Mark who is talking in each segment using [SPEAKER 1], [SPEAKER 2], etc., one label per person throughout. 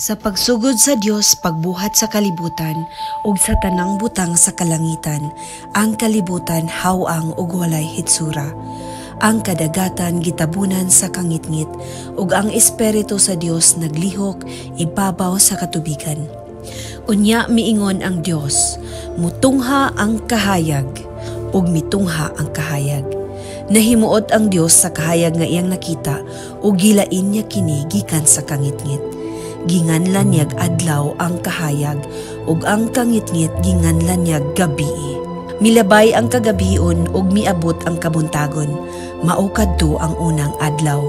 [SPEAKER 1] Sa pagsugod sa Dios pagbuhat sa kalibutan ug sa tanang butang sa kalangitan, ang kalibutan haw-ang ug walay hitsura. Ang kadagatan gitabunan sa kangitngit ug ang espiritu sa Dios naglihok ibabaw sa katubigan. Unya miingon ang Dios, mutungha ang kahayag ug mitungha ang kahayag. Nahimuot ang Dios sa kahayag nga iyang nakita ug gilain niya kini gikan sa kangitngit. Ginganlan niyag adlaw ang kahayag ug ang kangitngit ginganlan niyag gabii. Milabay ang kagabion ug miabot ang kabuntagon, mao kadto ang unang adlaw.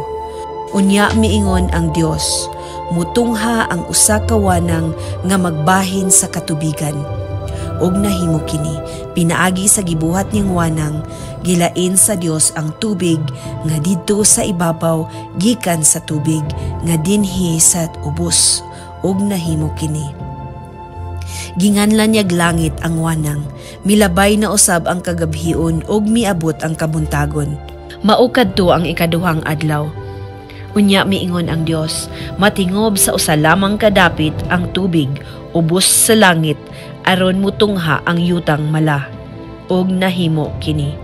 [SPEAKER 1] Unya miingon ang Dios, mutungha ang usa ka wanang nga magbahin sa katubigan. Ug nahimo kini, pinaagi sa gibuhat niyang wanang, gilain sa Dios ang tubig nga didto sa ibabaw gikan sa tubig nga dinhi sa ubos, ug nahimo kini. Ginganlan niyag langit ang wanang, milabay na usab ang kagabhion ug miabot ang kabuntagon. Mao kadto ang ikaduhang adlaw. Unya miingon ang Dios, matingob sa usa lamang kadapit ang tubig ubos sa langit aron mutungha ang yutang mala. Og nahimo kini.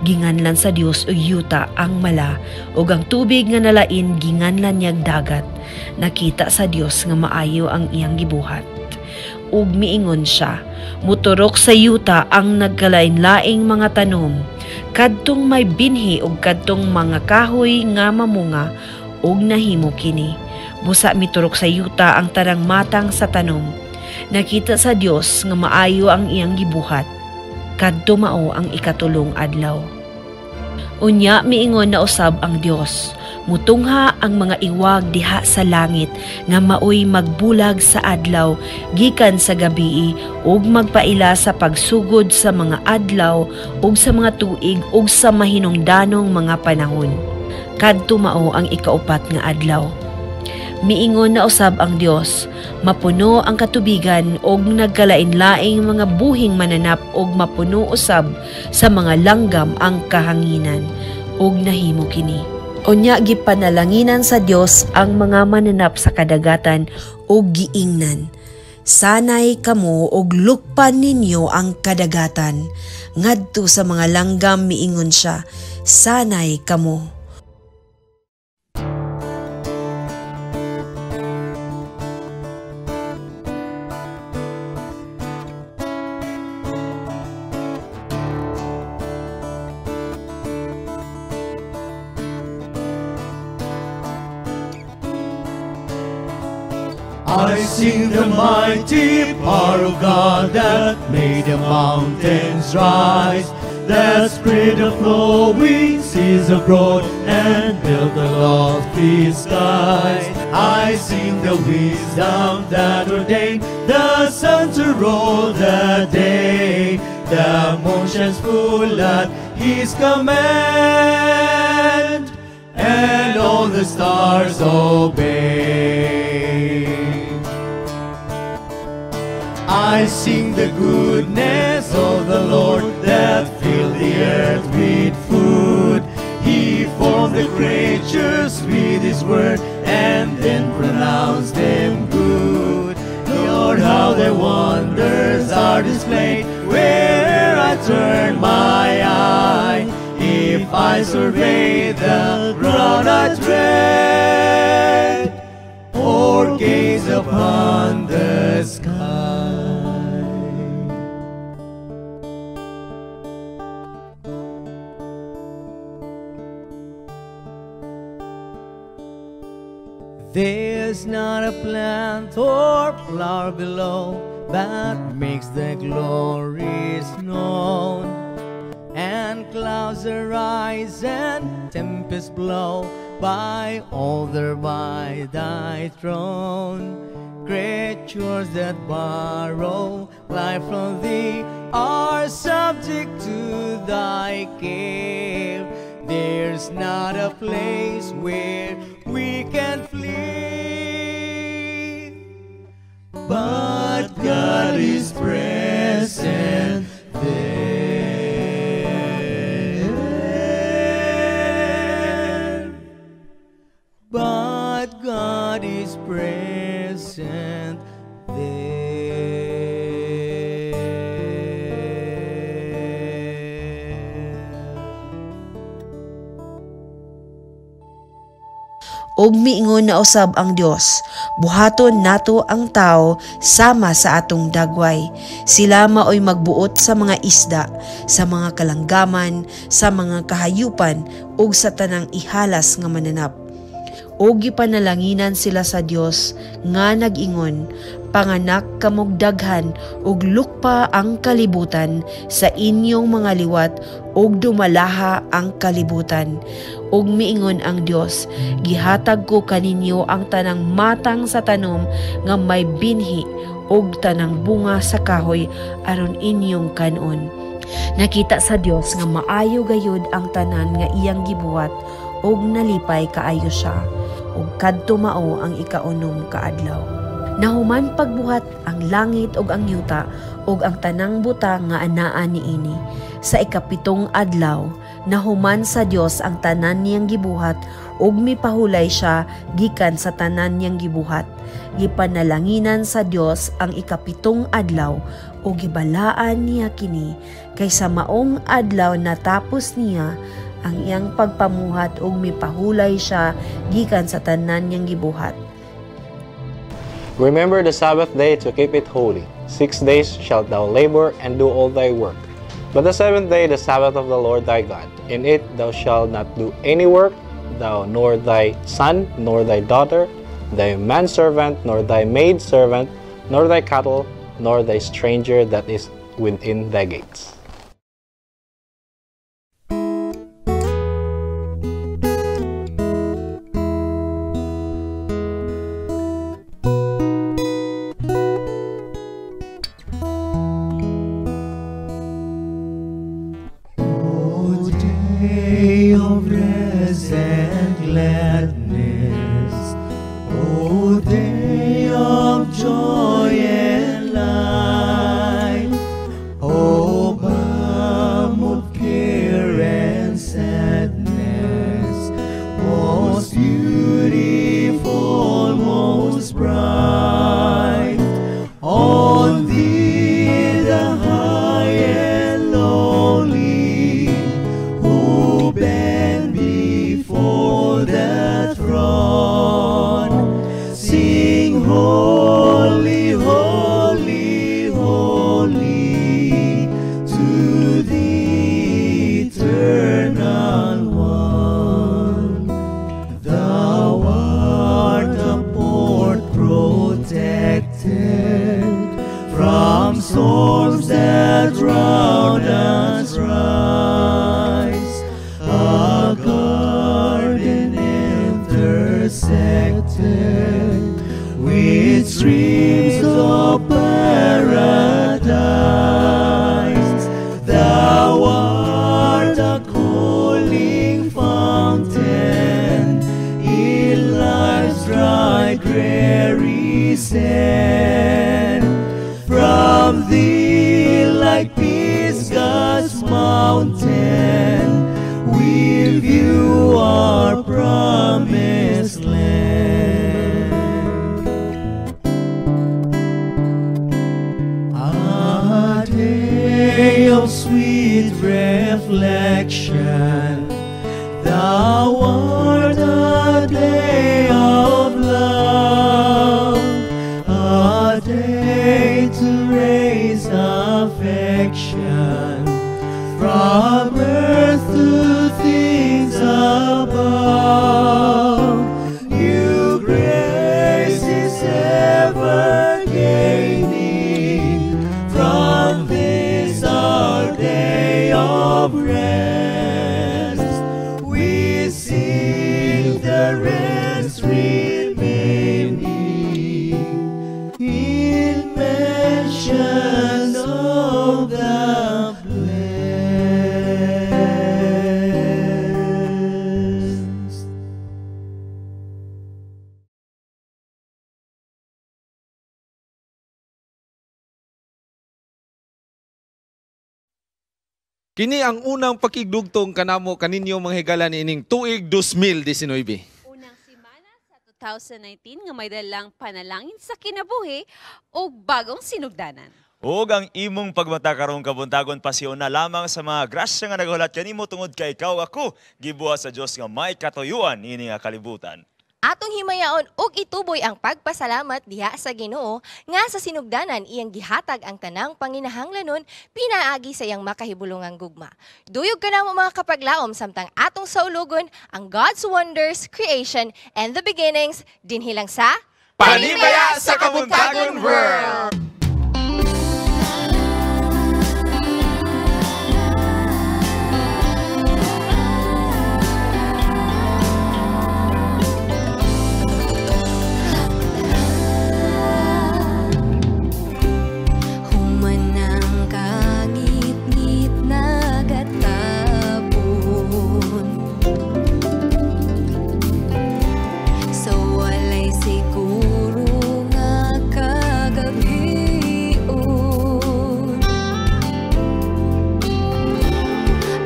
[SPEAKER 1] Ginganlan sa Dios og yuta ang mala ug ang tubig nga nalain ginganlan niyag dagat. Nakita sa Dios nga maayo ang iyang gibuhat. Ug miingon siya, muturok sa yuta ang nagkalain-laing mga tanom, kadtong may binhi ug kadtong mga kahoy nga mamunga, ug nahimo kini. Busa miturok sa yuta ang tanang matang sa tanom. Nakita sa Dios nga maayo ang iyang gibuhat. Kadto mao ang ikatulong adlaw. Unya miingon na usab ang Dios, mutungha ang mga iwag diha sa langit nga maoy magbulag sa adlaw gikan sa gabii ug magpaila sa pagsugod sa mga adlaw ug sa mga tuig ug sa mahinungdanong mga panahon. Kadto mao ang ikaupat nga adlaw. Miingon na usab ang Dios, mapuno ang katubigan og nagkalain-laing mga buhing mananap og mapuno usab sa mga langgam ang kahanginan, ug nahimo kini. Unya gipanalanginan sa Dios ang mga mananap sa kadagatan ug giingnan, sanay kamo og lukpan ninyo ang kadagatan. Ngadto sa mga langgam miingon siya, sanay kamo.
[SPEAKER 2] I sing the mighty power of God that made the mountains rise, that spread the flowing seas abroad and built the lofty skies. I sing the wisdom that ordained the sun to rule the day, the moon shines full at His command, and all the stars obey. I sing the goodness of the Lord that filled the earth with food. He formed the creatures with His word and then pronounced them good. Lord, how their wonders are displayed where I turn my eye. If I survey the ground I tread, or gaze upon the sky. There's not a plant or flower below that makes the glories known. And clouds arise and tempests blow by order by thy throne. Creatures that borrow life from thee are subject to thy care. There's not a place where we can flee, but God is present there. But God is present
[SPEAKER 1] Ug miingon na usab ang Dios, buhaton nato ang tao sama sa atong dagway. Sila maoy magbuot sa mga isda, sa mga kalanggaman, sa mga kahayupan ug sa tanang ihalas nga mananap. Ug gipanalanginan sila sa Dios nga nag-ingon, panganak kamog daghan ug lukpa ang kalibutan sa inyong mga liwat ug dumalaha ang kalibutan. Ug miingon ang Dios, gihatag ko kaninyo ang tanang matang sa tanom nga may binhi ug tanang bunga sa kahoy aron inyong kanon. Nakita sa Dios nga maayo gayud ang tanan nga iyang gibuhat ug nalipay kaayo siya. Ug kadto mao ang ikaunom ka adlaw. Nahuman pagbuhat ang langit ug ang yuta ug ang tanang butang nga anaa niini. Sa ikapitong adlaw, nahuman sa Dios ang tanan niyang gibuhat ug mipahulay siya gikan sa tanan niyang gibuhat. Gipanalanginan sa Dios ang ikapitong adlaw ug gibalaan niya kini kay sa maong adlaw natapos niya ang iyang pagpamuhat ug mipahulay siya gikan sa tanan niyang gibuhat.
[SPEAKER 3] Remember the Sabbath day to keep it holy. 6 days shalt thou labor and do all thy work. But the seventh day, the Sabbath of the Lord thy God. In it thou shalt not do any work, thou nor thy son, nor thy daughter, thy manservant, nor thy maidservant, nor thy cattle, nor thy stranger that is within thy gates.
[SPEAKER 2] Day of rest and gladness, O day of joy and light, O balm of care and sadness, most beautiful, most bright, on thee the high and lowly, who bend before the throne, sing holy, holy, holy, to the Eternal One. Thou art a port protected from storms that round us rise, a garden intersected with streams of paradise. Thou art a cooling fountain in life's dry dreary sand. From thee, like Pisgah's mountain, we view our promised land. A day of sweet reflection, thou art a day of love, a day to raise affection from earth to things above. New grace is ever gaining from this our day of rest. We sing the rest remaining in mansions of the blessed.
[SPEAKER 4] Kini ang unang pakigdugtong kanamo kaninyo mga higala niining tuig 2019.
[SPEAKER 5] Unang semana sa 2019 nga may dalang panalangin sa kinabuhi o bagong sinugdanan.
[SPEAKER 6] Ug ang imong pagmata karong kabuntagon pasiyon na lamang sa mga grasya nga naghulat kanimo tungod kay ikaw ako gibuhat sa Dios nga may katuyuan niini nga kalibutan.
[SPEAKER 7] Atong himayaon ug ituboy ang pagpasalamat diha sa Ginoo nga sa sinugdanan iyang gihatag ang tanang panginahanglanon pinaagi sa iyang makahibulongang gugma. Duyog ka namo, mga kapaglaom, samtang atong saulugon ang God's wonders, creation and the beginnings dinhi lang sa
[SPEAKER 4] Panimaya sa Kabuntagon World!
[SPEAKER 8] Human ang kangitngit nagatapon sa walay siguro nga kagabion.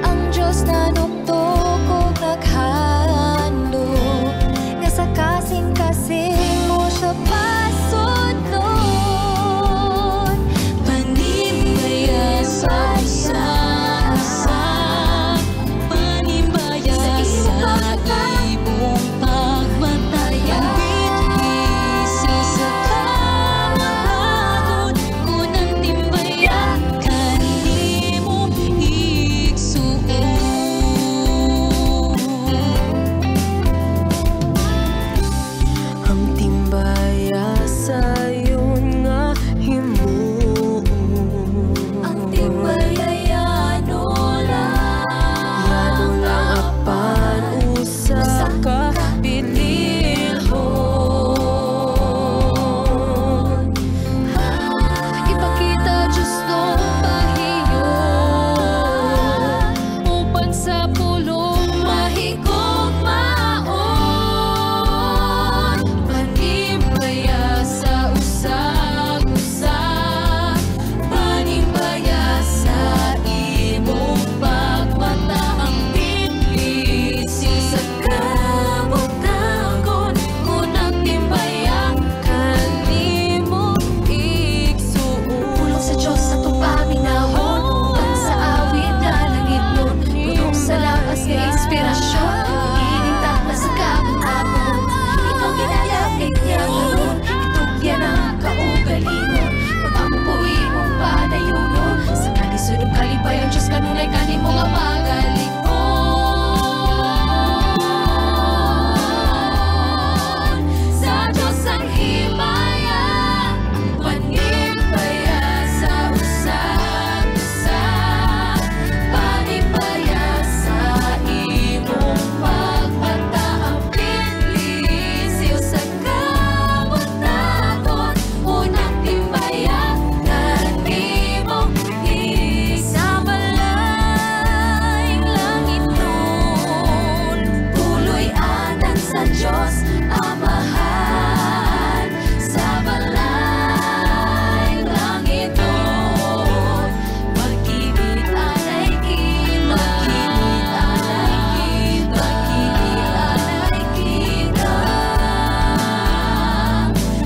[SPEAKER 8] Ang Diyos nanuktok ug naghandom nga sa kasing-kasing mo siya pasudlon. Panimaya sa isa, panimaya sa imong pagmata, ang sa kabuntagon unang timbaya kanimo igsuon. Ang timbaya sayon nga himuon. Ang timbaya yano lang, yano lang apan usa ka bililhon. Ipakita Diyos no pahiyon upan sa pulong mahigugmaon. Panimaya sa usag-usa, panimaya sa imong pagmata, ang bitbit sa kabuntagon unang timbaya kanimo igsuon.
[SPEAKER 9] Pulong sa Diyos atong paminawon uban sa awit nga langitnon, puno sa labas nga inspirasyon, ining takna sa kabuntagon. Ikaw ginalapit niya karon, itugyan ang kaugalingon, pag-ampo imong padayunon sa kalisod ug kalipayon. Diyos kanunay kanimo nga magalikon.
[SPEAKER 8] Sa Diyos ang himaya, panimaya sa usag-usa, panimaya sa imong pagmata, ang bitbit sa kabuntagon unang timbaya kanimo sa balayng langitnon.
[SPEAKER 9] Puloy-anan sa Diyos Amahan sa balayng langitnon. Pag-ibig anay kita, pag-ibig anay kita, pag-ibig anay kita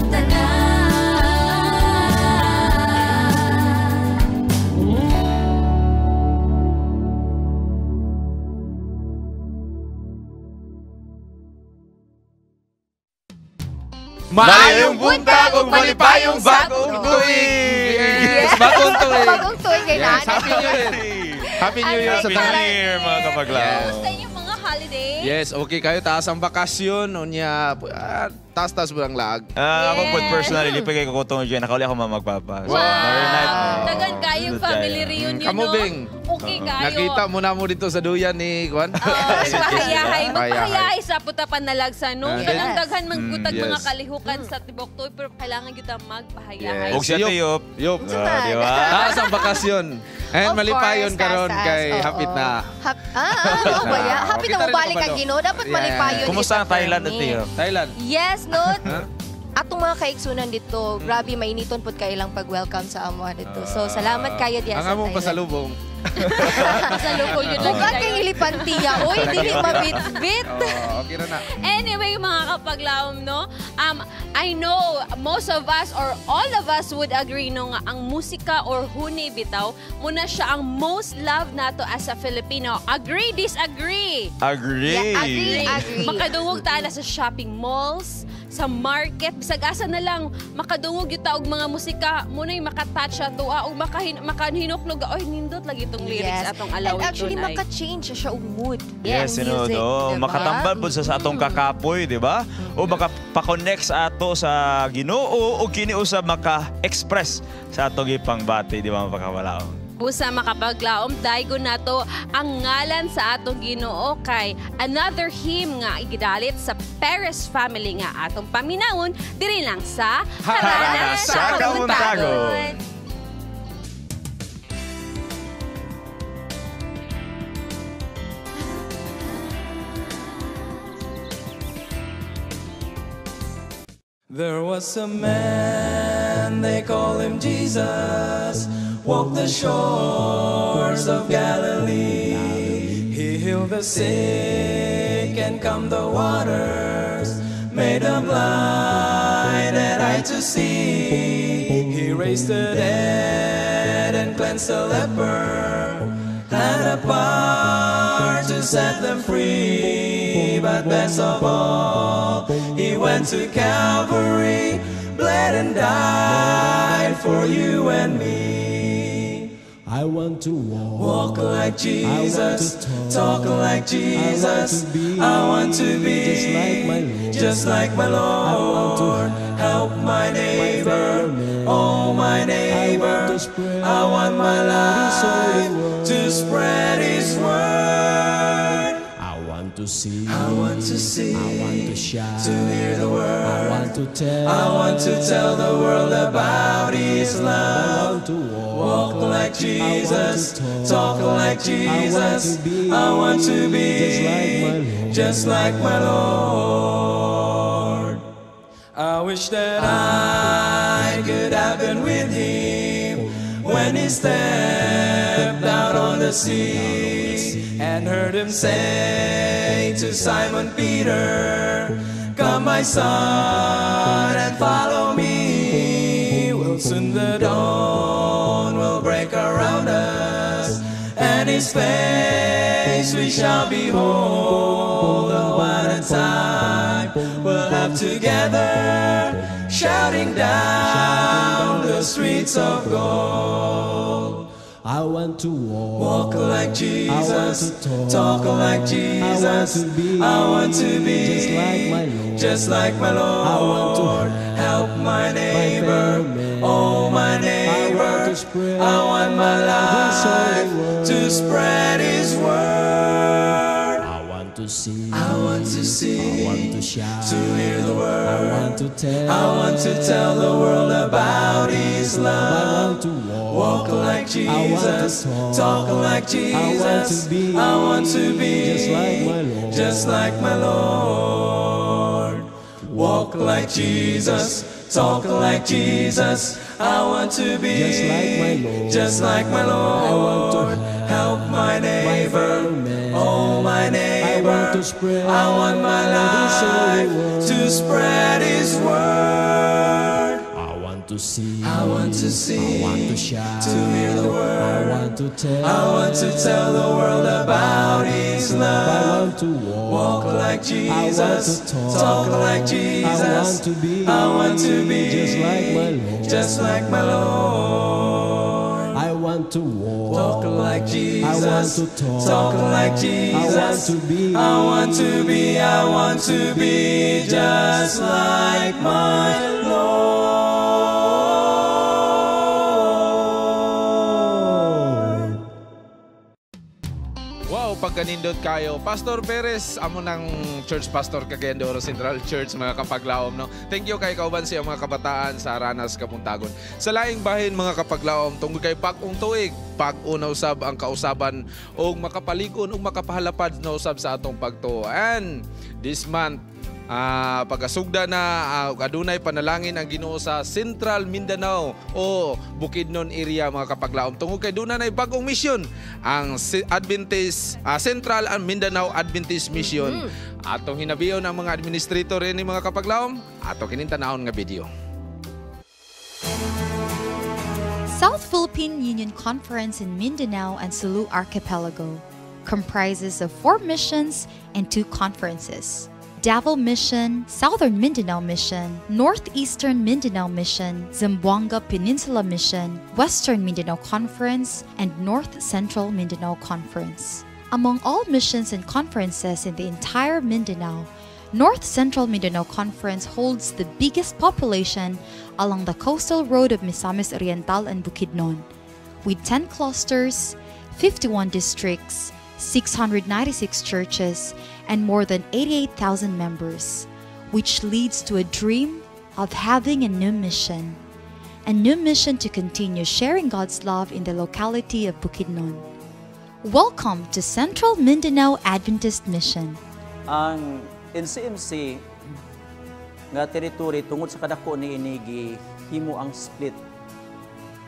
[SPEAKER 9] tanan.
[SPEAKER 4] Maayong buntag ug malipayong bagong tuig! Yes, bagong tuig!
[SPEAKER 7] Bagong tuig kay
[SPEAKER 4] Yes,
[SPEAKER 7] Nana.
[SPEAKER 4] Happy New Year! Happy New Year sa
[SPEAKER 6] Happy
[SPEAKER 4] tanan.
[SPEAKER 6] New Year, mga kapaglaom.
[SPEAKER 5] Kumusta inyong mga holiday?
[SPEAKER 4] Yes, okay kayo. Taas ang bakasyon. Unya, taas-taas mo ang laag.
[SPEAKER 6] Ah, ako po
[SPEAKER 5] Yes.
[SPEAKER 6] personally, lipay kay kukutong dyan. Nakauli ako mamagpapa. So,
[SPEAKER 5] Wow!
[SPEAKER 6] night.
[SPEAKER 5] Dagan kayong family reunion,
[SPEAKER 4] Kamo,
[SPEAKER 5] no?
[SPEAKER 4] Bing.
[SPEAKER 5] Okay kayo.
[SPEAKER 4] Nakita mo na mo dito sa duyan ni Juan.
[SPEAKER 5] Oo, pahayahay.
[SPEAKER 4] Pahayahay.
[SPEAKER 5] Magpahayahay sa puta panalagsa, no?
[SPEAKER 4] Ah,
[SPEAKER 5] Kanang
[SPEAKER 7] yes.
[SPEAKER 5] daghan manggutag mga
[SPEAKER 4] yes.
[SPEAKER 5] kalihukan sa tibok tuig, pero kailangan kita magpahayahay.
[SPEAKER 6] Og siya
[SPEAKER 4] Yop.
[SPEAKER 6] tiyop.
[SPEAKER 4] Yop.
[SPEAKER 6] Ah, di ba?
[SPEAKER 4] Taas ang bakasyon. And
[SPEAKER 7] Of
[SPEAKER 4] malipayon
[SPEAKER 7] course,
[SPEAKER 4] karon
[SPEAKER 7] taas,
[SPEAKER 4] kay
[SPEAKER 7] oo.
[SPEAKER 4] hapit na.
[SPEAKER 7] Oo ba ya? Happy
[SPEAKER 4] Kita
[SPEAKER 7] na
[SPEAKER 4] rin
[SPEAKER 7] mobalik
[SPEAKER 4] ako
[SPEAKER 7] ang
[SPEAKER 4] ba, no?
[SPEAKER 7] Ginoo. Dapat
[SPEAKER 4] Yes.
[SPEAKER 7] malipayon.
[SPEAKER 6] Kumusta
[SPEAKER 7] kita,
[SPEAKER 6] ang Thailand at
[SPEAKER 7] Fernie.
[SPEAKER 6] tiyop?
[SPEAKER 4] Thailand.
[SPEAKER 7] Yes, no? Atong mga kaigsunan dito, grabe mainiton pud kay ilang pag-welcome sa amo dito. So salamat kayo diya
[SPEAKER 4] Ang
[SPEAKER 7] sa
[SPEAKER 4] among
[SPEAKER 7] Thailand.
[SPEAKER 4] pasalubong.
[SPEAKER 5] Sa lukol yun lang.
[SPEAKER 7] Mukha kang ilipantiya. Uy, dili mabitbit.
[SPEAKER 4] Oh, okay na na.
[SPEAKER 5] Anyway, mga kapaglaom, no? I know most of us or all of us would agree, no, nga ang musika or huni bitaw, muna siya ang most loved nato as a Filipino. Agree, disagree?
[SPEAKER 6] Agree.
[SPEAKER 7] Yeah, agree, agree.
[SPEAKER 5] Makadungog ta na sa shopping malls, sa market, bisag asa na lang makadungog yung og mga musika, muna'y makatouch ato og makahinuklog, oy nindot lagi itong lyrics atong alawin.
[SPEAKER 7] And actually, maka-change siya og mood.
[SPEAKER 6] Yes,
[SPEAKER 7] Ang
[SPEAKER 6] you
[SPEAKER 7] music,
[SPEAKER 6] know,
[SPEAKER 7] diba?
[SPEAKER 6] Makatambal po sa atong kakapoy, di ba? O makapa-connect sa ato sa Ginoo o kini usab maka-express sa atong ipangbati, di ba, mapakawalaon?
[SPEAKER 5] Busa makapaglaom, daigo nato ang ngalan sa atong Ginoo kay another hymn nga igidalit sa Perez family nga atong paminawon diri lang sa
[SPEAKER 6] Harana sa Kabuntagon.
[SPEAKER 2] There was a man, they call him Jesus, walked the shores of Galilee. He healed the sick and calmed the waters, made the blind and eye to see. He raised the dead and cleansed the leper, had a power to set them free. But best of all, he went to Calvary, bled and died for you and me.
[SPEAKER 10] I want to walk,
[SPEAKER 2] Walk like Jesus,
[SPEAKER 10] I want to
[SPEAKER 2] talk like Jesus.
[SPEAKER 10] I want to be
[SPEAKER 2] I want to be
[SPEAKER 10] just like my Lord.
[SPEAKER 2] just like my
[SPEAKER 10] I want to
[SPEAKER 2] Lord. Help my neighbor,
[SPEAKER 10] fellow man.
[SPEAKER 2] oh my
[SPEAKER 10] I want
[SPEAKER 2] neighbor.
[SPEAKER 10] to spread
[SPEAKER 2] I want my
[SPEAKER 10] His holy
[SPEAKER 2] life to spread His word.
[SPEAKER 10] I want to see,
[SPEAKER 2] I want to see,
[SPEAKER 10] I want to shout,
[SPEAKER 2] to hear the word.
[SPEAKER 10] I want to tell,
[SPEAKER 2] I want to tell the world about His
[SPEAKER 10] I
[SPEAKER 2] love.
[SPEAKER 10] want to walk,
[SPEAKER 2] Walk like Jesus,
[SPEAKER 10] I want to
[SPEAKER 2] talk like Jesus.
[SPEAKER 10] I want to be
[SPEAKER 2] I want to be
[SPEAKER 10] just like my Lord.
[SPEAKER 2] just like my Lord. I wish that I could have been with Him when He stepped out on the sea and heard Him say to Simon Peter, "Come, my son, and follow me. Well, soon the dawn will break around us, and His face we shall behold. Oh, what a time we'll have together, shouting down the streets of gold.
[SPEAKER 10] I want to walk,
[SPEAKER 2] Walk like Jesus,
[SPEAKER 10] I want to talk,
[SPEAKER 2] talk like Jesus.
[SPEAKER 10] I want to be,
[SPEAKER 2] I want to be
[SPEAKER 10] just like my Lord.
[SPEAKER 2] just like my Lord.
[SPEAKER 10] I want to
[SPEAKER 2] help my neighbor,
[SPEAKER 10] fellow man.
[SPEAKER 2] oh my
[SPEAKER 10] I want
[SPEAKER 2] neighbor.
[SPEAKER 10] to spread
[SPEAKER 2] I want my
[SPEAKER 10] His holy
[SPEAKER 2] life
[SPEAKER 10] word.
[SPEAKER 2] to spread His word.
[SPEAKER 10] I want to see,
[SPEAKER 2] I want to see,
[SPEAKER 10] I want to shout,
[SPEAKER 2] to hear the word.
[SPEAKER 10] I want to tell,
[SPEAKER 2] I want to tell the world about His
[SPEAKER 10] I
[SPEAKER 2] love.
[SPEAKER 10] want to walk,
[SPEAKER 2] Walk like
[SPEAKER 10] I want to
[SPEAKER 2] Jesus,
[SPEAKER 10] talk,
[SPEAKER 2] talk like
[SPEAKER 10] I want
[SPEAKER 2] Jesus.
[SPEAKER 10] to be,
[SPEAKER 2] I want to be
[SPEAKER 10] just like my Lord.
[SPEAKER 2] just like my Lord. Walk like Jesus, talk like Jesus. I want to be
[SPEAKER 10] Just like my Lord.
[SPEAKER 2] just like my
[SPEAKER 10] I want to
[SPEAKER 2] Lord. Help my neighbor,
[SPEAKER 10] fellow man.
[SPEAKER 2] oh my
[SPEAKER 10] I
[SPEAKER 2] neighbor.
[SPEAKER 10] want to spread
[SPEAKER 2] I want my
[SPEAKER 10] His holy
[SPEAKER 2] life
[SPEAKER 10] word.
[SPEAKER 2] to spread His word.
[SPEAKER 10] I want to see,
[SPEAKER 2] I want to see,
[SPEAKER 10] I want to shout,
[SPEAKER 2] to hear the word.
[SPEAKER 10] I want to tell,
[SPEAKER 2] I want to tell the world about His
[SPEAKER 10] I
[SPEAKER 2] love.
[SPEAKER 10] want to walk,
[SPEAKER 2] Walk like Jesus,
[SPEAKER 10] I want to talk,
[SPEAKER 2] talk like Jesus.
[SPEAKER 10] I want to be,
[SPEAKER 2] I want to be
[SPEAKER 10] just like my Lord.
[SPEAKER 2] just like my Lord.
[SPEAKER 10] I want to walk,
[SPEAKER 2] Talk like Jesus,
[SPEAKER 10] I want to talk,
[SPEAKER 2] talk like Jesus.
[SPEAKER 10] I want to be,
[SPEAKER 2] I want to be, I want to be just like my Lord.
[SPEAKER 4] Wow, pagkanindot kayo. Pastor Perez, amo ng church pastor Cagayan de Oro Central Church, mga kapaglaom. No? Thank you kay kauban siya mga kabataan sa Ranas Kabuntagon. Sa laing bahin mga kapaglaom, tungod kay bag-ong tuig, bag-o na usab ang kausaban og makapaligon og makapahalapad na usab sa atong pagtuo. And this month, Pagkasugda na adunay panalangin ang Ginoo sa Central Mindanao o Bukidnon area, mga kapaglaom, tungod kay duna nay bagong mission ang Adventist Central and Mindanao Adventist Mission. Atong hinabiyon ang mga administrator ini, mga kapaglaom. Ato kining tanawon nga video.
[SPEAKER 11] South Philippine Union Conference in Mindanao and Sulu Archipelago comprises of four missions and two conferences: Davao Mission, Southern Mindanao Mission, Northeastern Mindanao Mission, Zamboanga Peninsula Mission, Western Mindanao Conference, and North Central Mindanao Conference. Among all missions and conferences in the entire Mindanao, North Central Mindanao Conference holds the biggest population along the coastal road of Misamis Oriental and Bukidnon, with 10 clusters, 51 districts, 696 churches, and more than 88,000 members, which leads to a dream of having a new mission. A new mission to continue sharing God's love in the locality of Bukidnon. Welcome to Central Mindanao Adventist Mission.
[SPEAKER 12] Ang NCMC nga territory, tungod sa kadako ni ini, gihimo ang split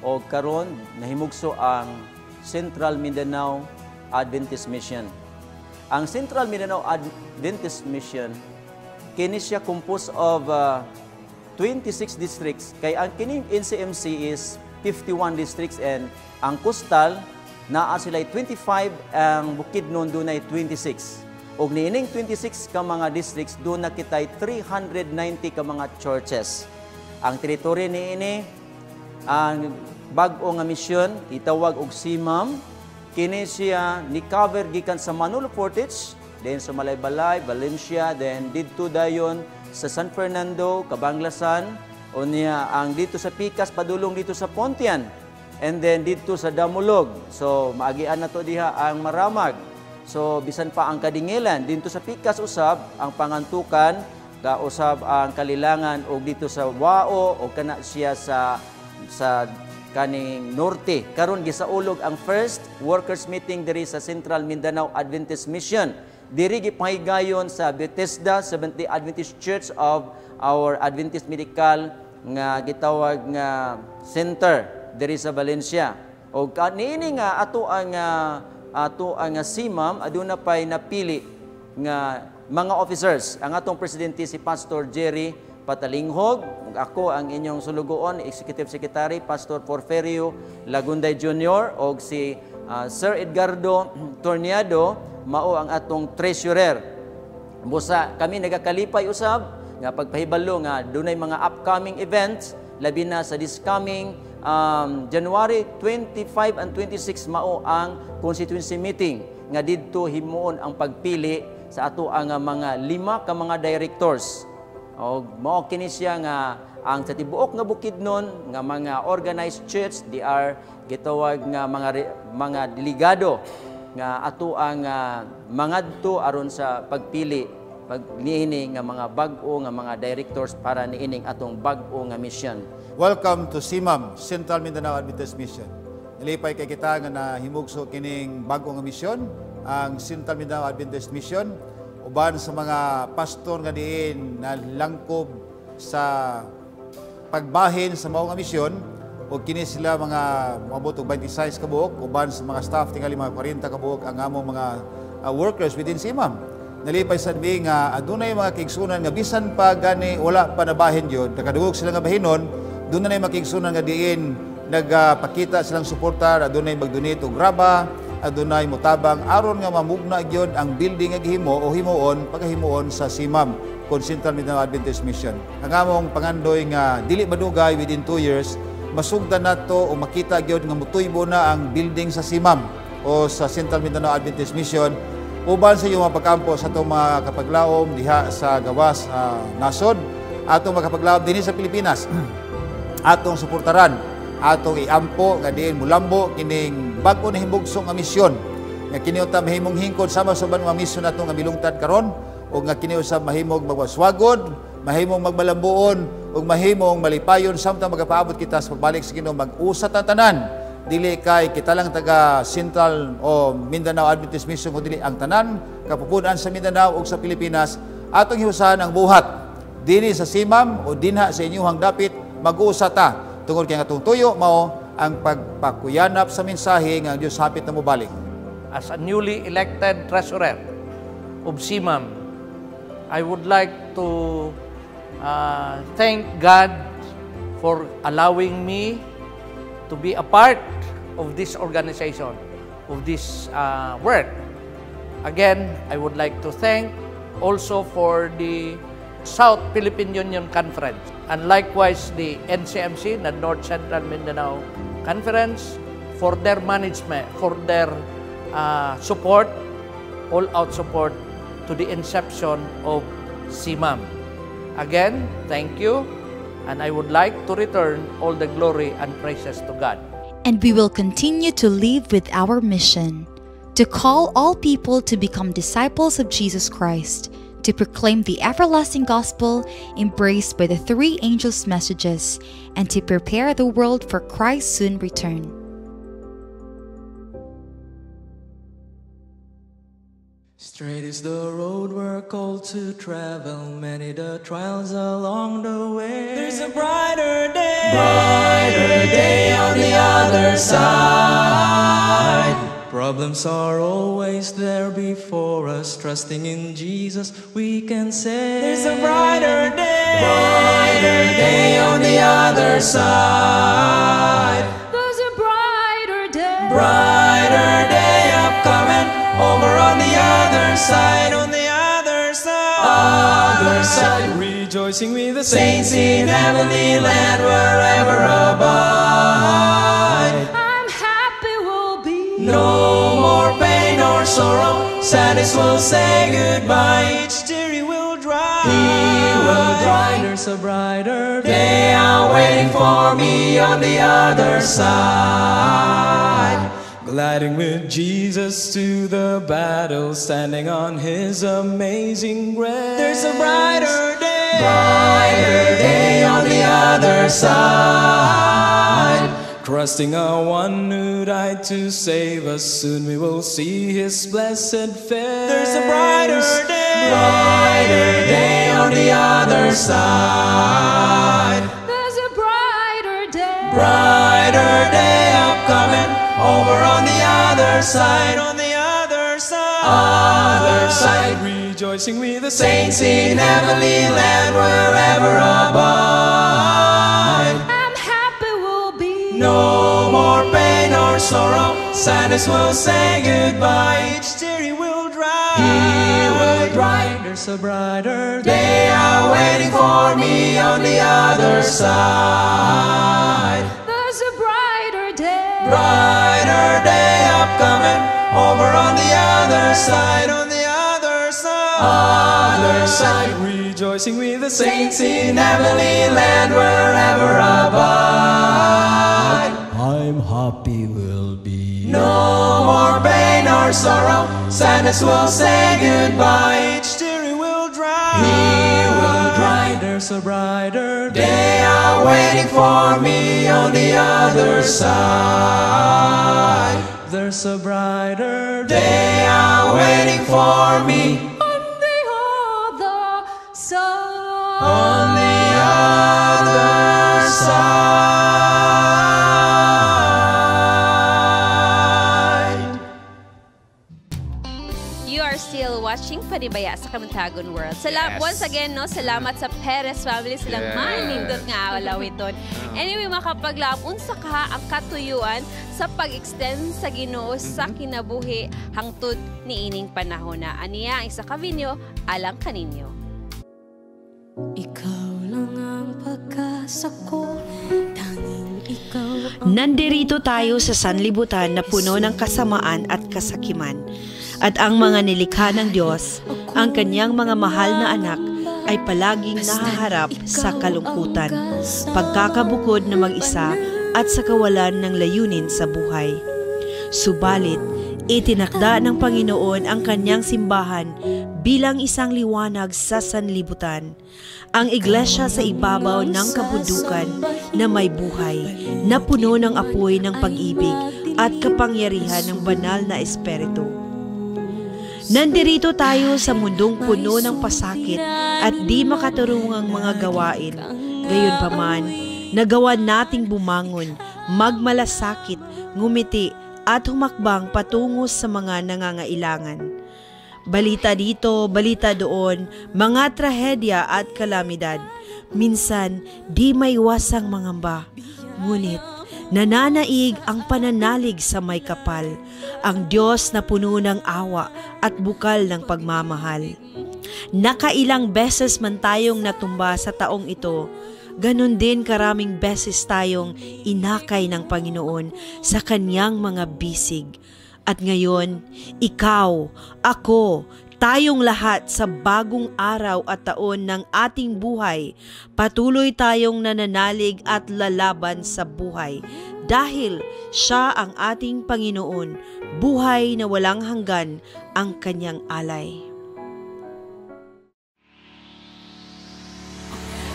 [SPEAKER 12] o karon nahimugso ang Central Mindanao Adventist Mission. Ang Central Mindanao Adventist Mission kini siya composed of 26 districts, kay ang kining NCMC is 51 districts and ang coastal naa sila 25, ang Bukidnon dunay 26. Og niining 26 ka mga districts, duna kitay 390 ka mga churches. Ang teritoryo niini, ang bag-o nga misyon gitawag og CMAM. Kini siya ni cover gikan sa Manolo Fortich, then sa Malaybalay, Valencia, then didto dayon sa San Fernando, Cabanglasan, unya ang dito sa Pikas padulong dito sa Pontian, and then dito sa Damulog. So maagian na to diha ang Maramag. So bisan pa ang Kadingilan, dito sa Pikas usab ang Pangantukan, kausab ang Kalilangan og dito sa Wao o kana siya sa kaning norte. Karon gisaulog ang first workers meeting diri sa Central Mindanao Adventist Mission. Diri gipahigayon sa Bethesda Seventh-day Adventist Church of our Adventist Medical nga gitawag nga center diri sa Valencia. Og niini nga ato ang CMAM, aduna pay napili nga mga officers. Ang atong presidente si Pastor Jerry Patalinghog, ug ako ang inyong sulugoon, Executive Secretary Pastor Porferio Lagunday Jr. og si Sir Edgardo Torniado mao ang atong treasurer. Busa kami nagakalipay usab nga pagpahibalo nga dunay mga upcoming events, labi na sa this coming January 25 and 26, mao ang constituency meeting nga didto himuon ang pagpili sa ato ang mga lima ka mga directors. Og mao kini siya nga ang sa tibuok nga Bukidnon nga mga organized church, they are gitawag nga mga delegado nga ato ang mangadto aron sa pagpili pag niini nga mga bag-o nga mga directors para niining atong bag-o nga mission.
[SPEAKER 13] Welcome to CMAM, Central Mindanao Adventist Mission. Nalipay kay kita nga nahimugso kining bag-o nga misyon, ang Central Mindanao Adventist Mission, uban sa mga pastor nga diin na langkob sa pagbahin sa mao nga misyon, ug kini sila mga moabot og 26 ka buok, uban sa mga staff tingali mga 40 ka buok ang among mga workers within CMAM. Nalipay sad mi nga adunay mga kaigsunan nga bisan pa gani wala pa nabahin gyud, nakadungog sila nga bahinon, dunay mga kaigsunan nga diin nagpakita silang suporta, adunay mag-donate og graba, adunay mutabang aron nga mamugna gyud ang building nga gihimo o himuon pagahimuon sa CMAM kon Central Mindanao Adventist Mission. Ang among pangandoy nga dili madugay, within 2 years, masugdan nato o makita gyud nga mutuybo na ang building sa CMAM o sa Central Mindanao Adventist Mission, uban sa iyong mga pagkampo sa atong mga kapaglaom diha sa gawas nasod, atong mga kapaglaom dinhi sa Pilipinas. Atong suportaran, atong iampo nga diin mulambo kining bag-o na himugso nga misyon, nga kini unta mahimong hingkod sama sa uban mga misyon nato nga milungtad karon, ug nga kini usab mahimong magwaswagod, mahimong magmalambuon ug mahimong malipayon samtang magapaabot kita sa pagbalik sa Ginoo. Mag-usa ta tanan, dili kay kita lang taga Central o Mindanao Adventist Mission, kundi ang tanan kapupunan sa Mindanao ug sa Pilipinas. Atong hiusahan ang buhat dinhi sa CMAM o dinha sa inyuhang dapit, mag-uusa ta tungod kay ang atong tuyo mao ang pagpakuyanap sa mensahe nga ang Dios hapit na mobalik.
[SPEAKER 14] As a newly elected treasurer of CMAM, I would like to thank God for allowing me to be a part of this organization, of this work. Again, I would like to thank also for the South Philippine Union Conference and likewise the NCMC, the North Central Mindanao Conference, for their management, for their support, all-out support to the inception of CMAM. Again, thank you, and I would like to return all the glory and praises to God.
[SPEAKER 11] And we will continue to live with our mission to call all people to become disciples of Jesus Christ, to proclaim the everlasting gospel embraced by the three angels' messages, and to prepare the world for Christ's soon return.
[SPEAKER 15] Straight is the road we're called to travel, many the trials along the way. There's a brighter day on the other side. Problems are always there before us, trusting in Jesus we can say, there's a brighter day on the other side.
[SPEAKER 9] There's a
[SPEAKER 15] brighter day upcoming, over on the other side, on the other side, other side. Rejoicing with the saints in heavenly land, wherever abide.
[SPEAKER 9] I'm happy we'll be.
[SPEAKER 15] No more pain or sorrow, sadness will say goodbye. Each tear he will dry, he will dry. There's a brighter day out waiting for me on the other side. Gliding with Jesus to the battle, standing on his amazing grace. There's a brighter day on the other side. Trusting our one who died to save us, soon we will see his blessed face. There's a brighter day on the other side.
[SPEAKER 9] There's a brighter
[SPEAKER 15] day upcoming, over on the other side, on the other side, other side. Rejoicing with the saints in heavenly land, wherever abide.
[SPEAKER 9] I'm happy we'll be.
[SPEAKER 15] No more pain or sorrow, sadness will say goodbye. Each tear he will dry, he will dry. There's a brighter day out waiting for me on the other side.
[SPEAKER 9] There's a brighter
[SPEAKER 15] day upcoming, over on the other side, on the other side, other side. Rejoicing with the saints in heavenly land, wherever abide.
[SPEAKER 10] I'm happy we'll be.
[SPEAKER 15] No more pain or sorrow, sadness will say goodbye. Each tear he will dry, he will dry. There's a brighter day out waiting for me on the other side. There's a brighter day out waiting for me
[SPEAKER 9] on the other side.
[SPEAKER 15] On the other side.
[SPEAKER 5] You are still watching Panibaya sa Kabuntagon World.
[SPEAKER 4] Yes.
[SPEAKER 5] Once again, no, salamat sa Perez family, silang manindot nga alawiton. Anyway, mga kapaglaom, unsa ka ang katuyuan sa pag-extend sa Ginoo sa kinabuhi hangtod niining panahon na. Aniya ang isa ka video alang kaninyo.
[SPEAKER 9] Ikaw lang ang pag-asa ko, tanging ikaw ang
[SPEAKER 1] Nandirito tayo sa sanlibutan na puno ng kasamaan at kasakiman. At ang mga nilikha ng Diyos, ang kanyang mga mahal na anak, ay palaging nahaharap sa kalungkutan, pagkakabukod na mag-isa at sa kawalan ng layunin sa buhay. Subalit, itinakda ng Panginoon ang kanyang simbahan bilang isang liwanag sa sanlibutan. Ang iglesia sa ibabaw ng kabundukan na may buhay, na puno ng apoy ng pag-ibig at kapangyarihan ng banal na espiritu. Nandirito tayo sa mundong puno ng pasakit at di makatarungang mga gawain. Gayunpaman, nagawa nating bumangon, magmalasakit, ngumiti at humakbang patungo sa mga nangangailangan. Balita dito, balita doon, mga trahedya at kalamidad. Minsan, di maiwasang mangamba. Ngunit, nananaig ang pananalig sa Maykapal, ang Diyos na puno ng awa at bukal ng pagmamahal. Nakailang beses man tayong natumba sa taong ito, ganon din karaming beses tayong inakay ng Panginoon sa kanyang mga bisig. At ngayon, ikaw, ako, tayong lahat sa bagong araw at taon ng ating buhay, patuloy tayong nananalig at lalaban sa buhay. Dahil siya ang ating Panginoon, buhay na walang hanggan ang kanyang alay.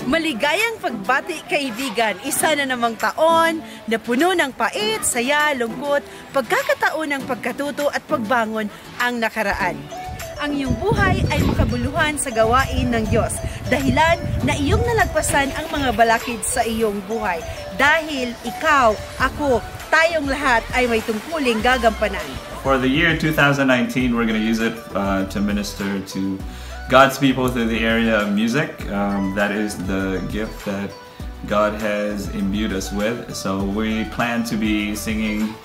[SPEAKER 1] Maligayang pagbati, kaibigan. Isa na namang taon na puno ng pait, saya, lungkot, pagkakataon ng pagkatuto at pagbangon ang nakaraan. Ang iyong buhay ay makabuluhan sa gawain ng Diyos. Dahilan na iyong nalagpasan ang mga balakid sa iyong buhay. Dahil ikaw, ako, tayong lahat ay may tungkuling gagampanan.
[SPEAKER 16] For the year 2019, we're going to use it to minister to God's people through the area of music. That is the gift that God has imbued us with. So we plan to be singing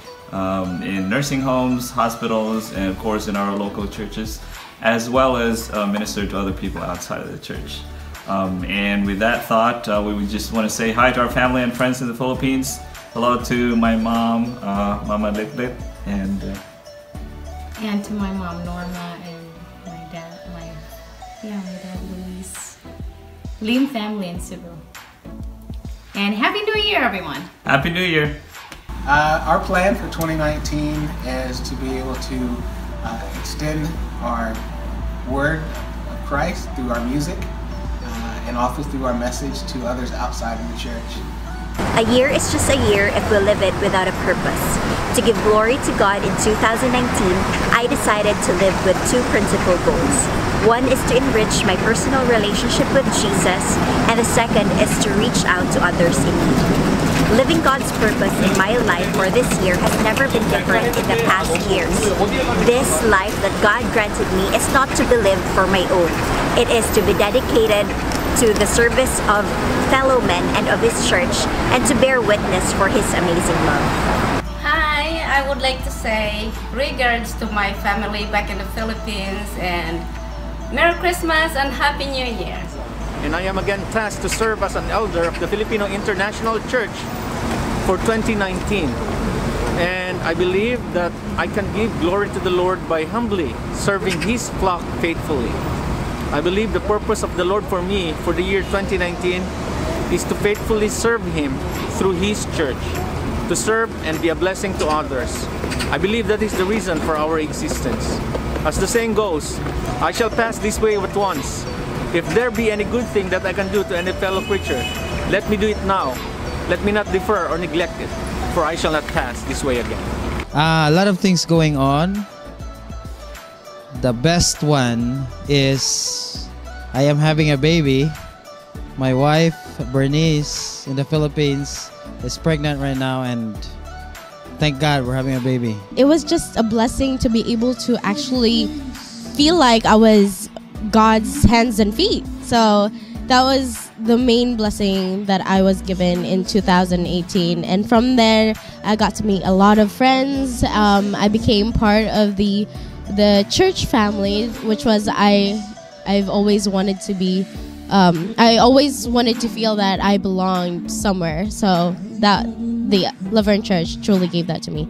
[SPEAKER 16] in nursing homes, hospitals, and of course in our local churches, as well as minister to other people outside of the church. And with that thought, we would just want to say hi to our family and friends in the Philippines. Hello to my mom, Mama Litlit, and
[SPEAKER 17] to my mom Norma, and my dad, my dad Luis, Lim family in Cebu. And Happy New Year, everyone!
[SPEAKER 16] Happy New Year!
[SPEAKER 18] Our plan for 2019 is to be able to extend our word of Christ through our music and also through our message to others outside of the church.
[SPEAKER 19] A year is just a year if we live it without a purpose. To give glory to God in 2019, I decided to live with two principal goals. One is to enrich my personal relationship with Jesus, and the second is to reach out to others in need. Living God's purpose in my life for this year has never been different in the past years. This life that God granted me is not to be lived for my own. It is to be dedicated to the service of fellow men and of His church, and to bear witness for His amazing love.
[SPEAKER 20] Hi, I would like to say regards to my family back in the Philippines, and Merry Christmas and Happy New Year.
[SPEAKER 21] And I am again tasked to serve as an elder of the Filipino International Church for 2019. And I believe that I can give glory to the Lord by humbly serving His flock faithfully. I believe the purpose of the Lord for me for the year 2019 is to faithfully serve Him through His church, to serve and be a blessing to others. I believe that is the reason for our existence. As the saying goes, I shall pass this way at once. If there be any good thing that I can do to any fellow creature, let me do it now. Let me not defer or neglect it, for I shall not pass this way again.
[SPEAKER 22] A lot of things going on. The best one is I am having a baby. My wife, Bernice, in the Philippines is pregnant right now, and thank God we're having a baby.
[SPEAKER 23] It was just a blessing to be able to actually feel like I was God's hands and feet. So that was the main blessing that I was given in 2018. And from there, I got to meet a lot of friends. I became part of the church family, which was I've always wanted to be. I always wanted to feel that I belonged somewhere. So that the Laverne Church truly gave that to me.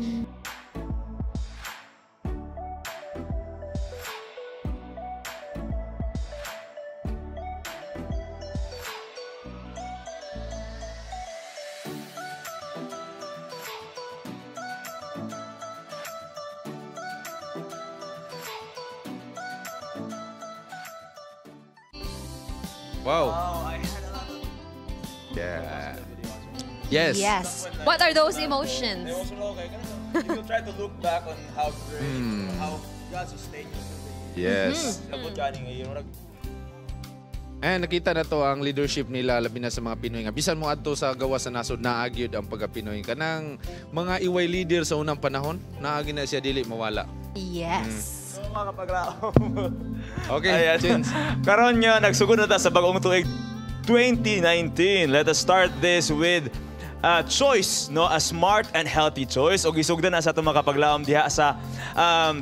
[SPEAKER 4] Wow. Yeah. Yes.
[SPEAKER 5] Yes. What are those emotions?
[SPEAKER 6] Emotional, okay. You try to look back on how great, how God sustained you through the
[SPEAKER 4] Yes.
[SPEAKER 6] Sabot ka ani ngayon.
[SPEAKER 4] Eh, nakita na to ang leadership nila labi na sa mga Pinoy nga bisan mo adto sa gawas sa nasod naa gyud ang pagka-Pinoy kanang mga iway leader sa unang panahon naagi na siya dili mawala.
[SPEAKER 3] Yes.
[SPEAKER 6] Mga kapaglaom.
[SPEAKER 4] Okay,
[SPEAKER 6] Ayan.
[SPEAKER 4] Jens.
[SPEAKER 6] Karon nga nagsugod na ta sa bagong tuig 2019. Let us start this with a choice, no? A smart and healthy choice. Og isugdan na sa atong mga kapaglaom diha sa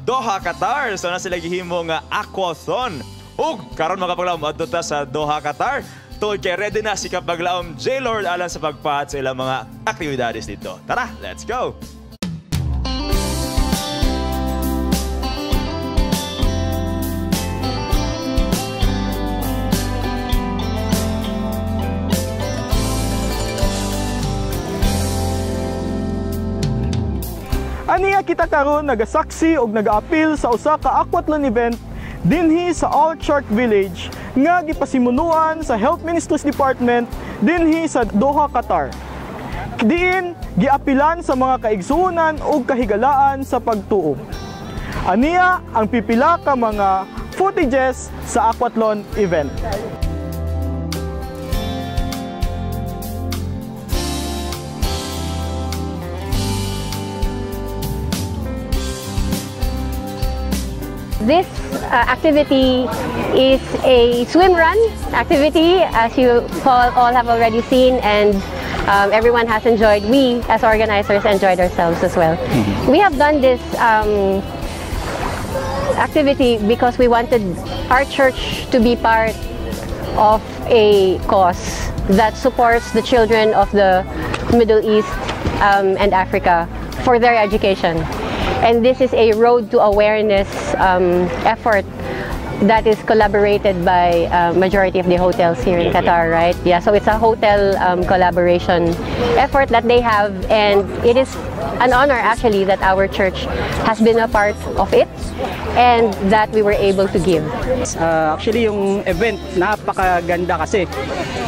[SPEAKER 6] Doha, Qatar. So na sila gihimo nga aquathon. Ug karon mga kapaglaom adto ta sa Doha, Qatar. Tungod kay ready na si kapaglaom J. Lord alang sa pagpahat sa ilang mga aktibidades dito. Tara, let's go!
[SPEAKER 7] Aniya kita karon nagasaksi og nagaapil sa usa ka aquathlon event dinhi sa Al Sharq Village nga gipasimunuan sa Health Ministries Department dinhi sa Doha, Qatar. Diin giapilan sa mga kaigsuonan ug kahigalaan sa pagtuo. Aniya ang pipila ka mga footages sa aquathlon event.
[SPEAKER 8] This activity is a swim run activity, as you all have already seen, and everyone has enjoyed. We, as organizers, enjoyed ourselves as well. We have done this activity because we wanted our church to be part of a cause that supports the children of the Middle East and Africa for their education. And this is a road to awareness effort that is collaborated by majority of the hotels here in Qatar, right? Yeah, so it's a hotel collaboration effort that they have, and it is an honor actually that our church has been a part of it and that we were able to give.
[SPEAKER 24] Actually, yung event, napakaganda kasi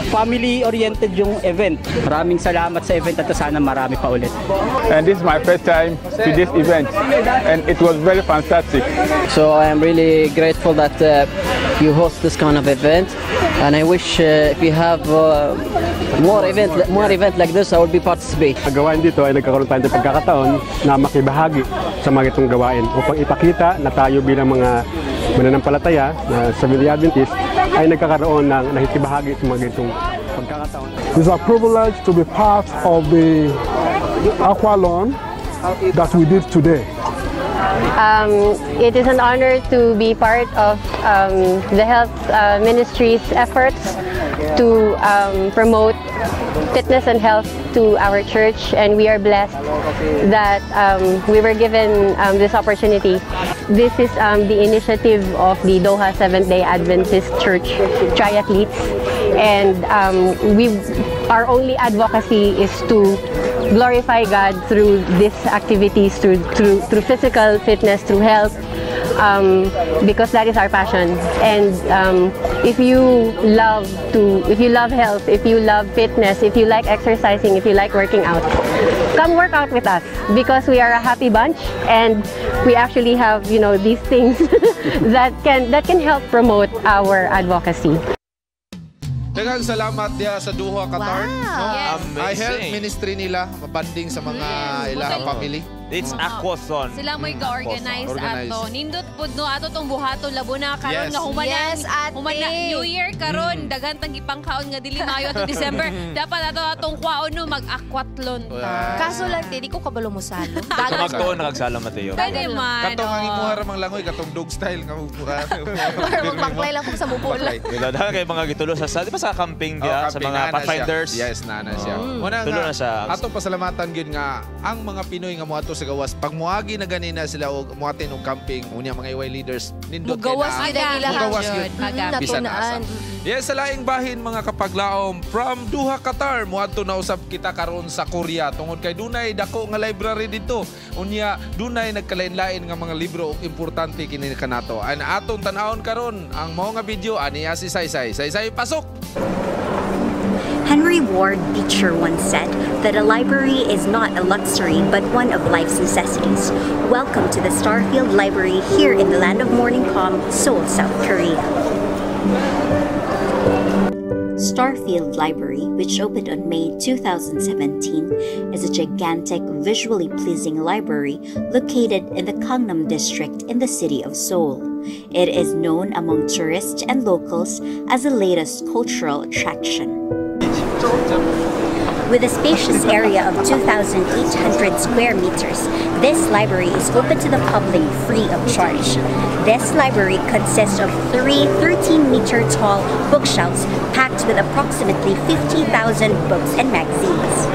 [SPEAKER 24] family-oriented yung event. Maraming salamat sa event at sana marami pa ulit.
[SPEAKER 25] And this is my first time to this event, and it was very fantastic.
[SPEAKER 26] So I am really grateful that you host this kind of event, and I wish if you have more event like this, I will be participate.
[SPEAKER 27] Ang gawain dito ay nagkakaroon tayo ng pagkakataon na makibahagi sa mga itong gawain upang ipakita na tayo bilang mga mananampalataya na Seventh-day Adventist ay nagkakaroon ng nakikibahagi sa mga itong pagkakataon.
[SPEAKER 28] It's a privilege to be part of the aqualon that we did today.
[SPEAKER 8] It is an honor to be part of the health ministry's efforts to promote fitness and health to our church, and we are blessed that we were given this opportunity. This is the initiative of the Doha Seventh-day Adventist Church Triathletes, and our only advocacy is to glorify God through these activities, through physical fitness, through health, because that is our passion. And if you love health, if you love fitness, if you like exercising, if you like working out, come work out with us, because we are a happy bunch, and we actually have, you know, these things that can help promote our advocacy.
[SPEAKER 4] Daghang salamat diha sa Doha, Qatar.
[SPEAKER 3] Wow.
[SPEAKER 4] No?
[SPEAKER 3] Yes.
[SPEAKER 4] Ay health ministry nila, mabanding sa mga ilang family.
[SPEAKER 6] It's aquathon.
[SPEAKER 5] Sila mo'y ga-organize ato. Nindot pud no ato tong buhaton labo na karon
[SPEAKER 3] Yes.
[SPEAKER 5] nga humana.
[SPEAKER 3] Yes, ate.
[SPEAKER 5] Humana New Year karon, daghan tang gipangkaon nga dili maayo ato December. Dapat ato atong kwaon no mag-aquathlon ta.
[SPEAKER 3] Kaso lang, te, di ko kabalo mo salo.
[SPEAKER 6] Magtuon na kagsala, Mateo.
[SPEAKER 5] Pwede man.
[SPEAKER 4] Katong ang imuha ra mang langoy, katong dog style nga muha.
[SPEAKER 3] Or magbaklay lang kung sa mupula.
[SPEAKER 6] Diba, dahil kay mga gitulo sa, di ba sa camping diya, sa
[SPEAKER 4] Oh, camping,
[SPEAKER 6] mga
[SPEAKER 4] naa na siya.
[SPEAKER 6] pathfinders?
[SPEAKER 4] Yes, naa na siya.
[SPEAKER 6] Muna
[SPEAKER 4] Muna
[SPEAKER 6] Tulo
[SPEAKER 4] nga,
[SPEAKER 6] na siya.
[SPEAKER 4] Atong pasalamatan gyud nga ang mga Pinoy nga moadto sa gawas pag muagi na ganina sila og muatin og camping unya mga EY leaders nindot kay
[SPEAKER 3] Mugawas
[SPEAKER 4] na-
[SPEAKER 3] gyud ang ilahang
[SPEAKER 4] Mugawas
[SPEAKER 3] gyud.
[SPEAKER 4] gyud. Bisan asa.
[SPEAKER 3] Natunaan.
[SPEAKER 4] Yes, sa laing bahin mga kapaglaom from Doha, Qatar, moadto na usab kita karon sa Korea tungod kay dunay dako nga library dito. Unya dunay nagkalain-lain nga mga libro ug importante kini kanato. An atong tan-awon karon ang mao nga video aniya si Saysay. Saysay, pasok.
[SPEAKER 19] Henry Ward Beecher once said that a library is not a luxury but one of life's necessities. Welcome to the Starfield Library here in the land of morning calm, Seoul, South Korea. Starfield Library, which opened on May 2017, is a gigantic, visually pleasing library located in the Gangnam district in the city of Seoul. It is known among tourists and locals as the latest cultural attraction. With a spacious area of 2,800 square meters, this library is open to the public free of charge. This library consists of three 13-meter tall bookshelves packed with approximately 50,000 books and magazines.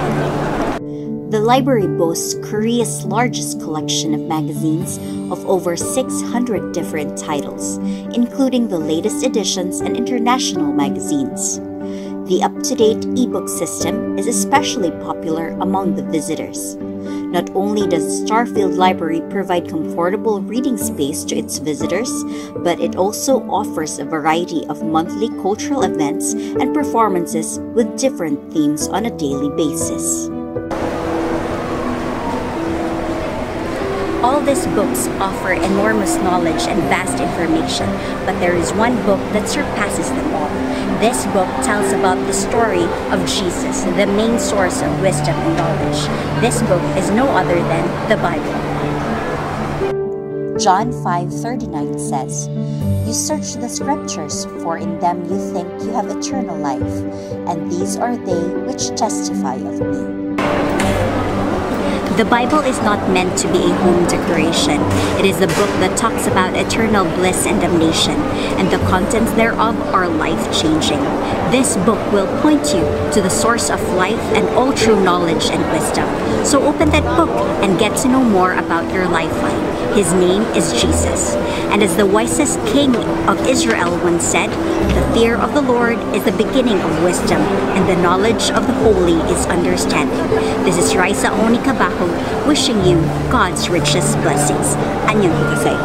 [SPEAKER 19] The library boasts Korea's largest collection of magazines of over 600 different titles, including the latest editions and international magazines. The up-to-date ebook system is especially popular among the visitors. Not only does Starfield Library provide comfortable reading space to its visitors, but it also offers a variety of monthly cultural events and performances with different themes on a daily basis. All these books offer enormous knowledge and vast information, but there is one book that surpasses them all. This book tells about the story of Jesus, the main source of wisdom and knowledge. This book is no other than the Bible. John 5:39 says, "You search the scriptures, for in them you think you have eternal life, and these are they which testify of me." The Bible is not meant to be a home decoration. It is a book that talks about eternal bliss and damnation, and the contents thereof are life-changing. This book will point you to the source of life and all true knowledge and wisdom. So open that book and get to know more about your lifeline. His name is Jesus. And as the wisest king of Israel once said, "The fear of the Lord is the beginning of wisdom, and the knowledge of the holy is understanding." This is Raisa Oni Cabahug wishing you God's richest blessings. Annyeonghaseyo.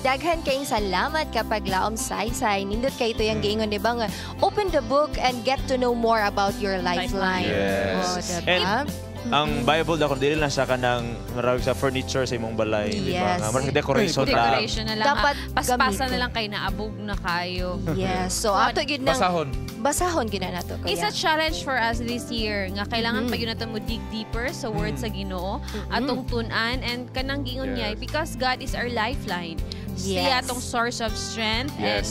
[SPEAKER 3] Daghan kayong salamat kapag laom saysay. Nindot kay ito yung giingon, di ba nga, open the book and get to know more about your lifeline.
[SPEAKER 6] Yes.
[SPEAKER 3] Oh, diba?
[SPEAKER 6] And ang Bible daw, kung dili lang siya kanang marag sa furniture sa imong balay, di ba?
[SPEAKER 3] Yes.
[SPEAKER 6] Nga, marag decoration lang.
[SPEAKER 5] Decoration na lang.
[SPEAKER 3] Dapat
[SPEAKER 5] Paspasa
[SPEAKER 3] gamitin.
[SPEAKER 5] Na lang kay naabog na kayo.
[SPEAKER 3] Yes. So, ato gyud nang
[SPEAKER 4] Basahon.
[SPEAKER 3] Basahon gyud na nato, kuya.
[SPEAKER 5] It's a challenge for us this year nga kailangan pa gyud nato mo dig deeper sa word sa Ginoo, atong tun-an and kanang giingon niya because God is our lifeline. Siya atong source of strength and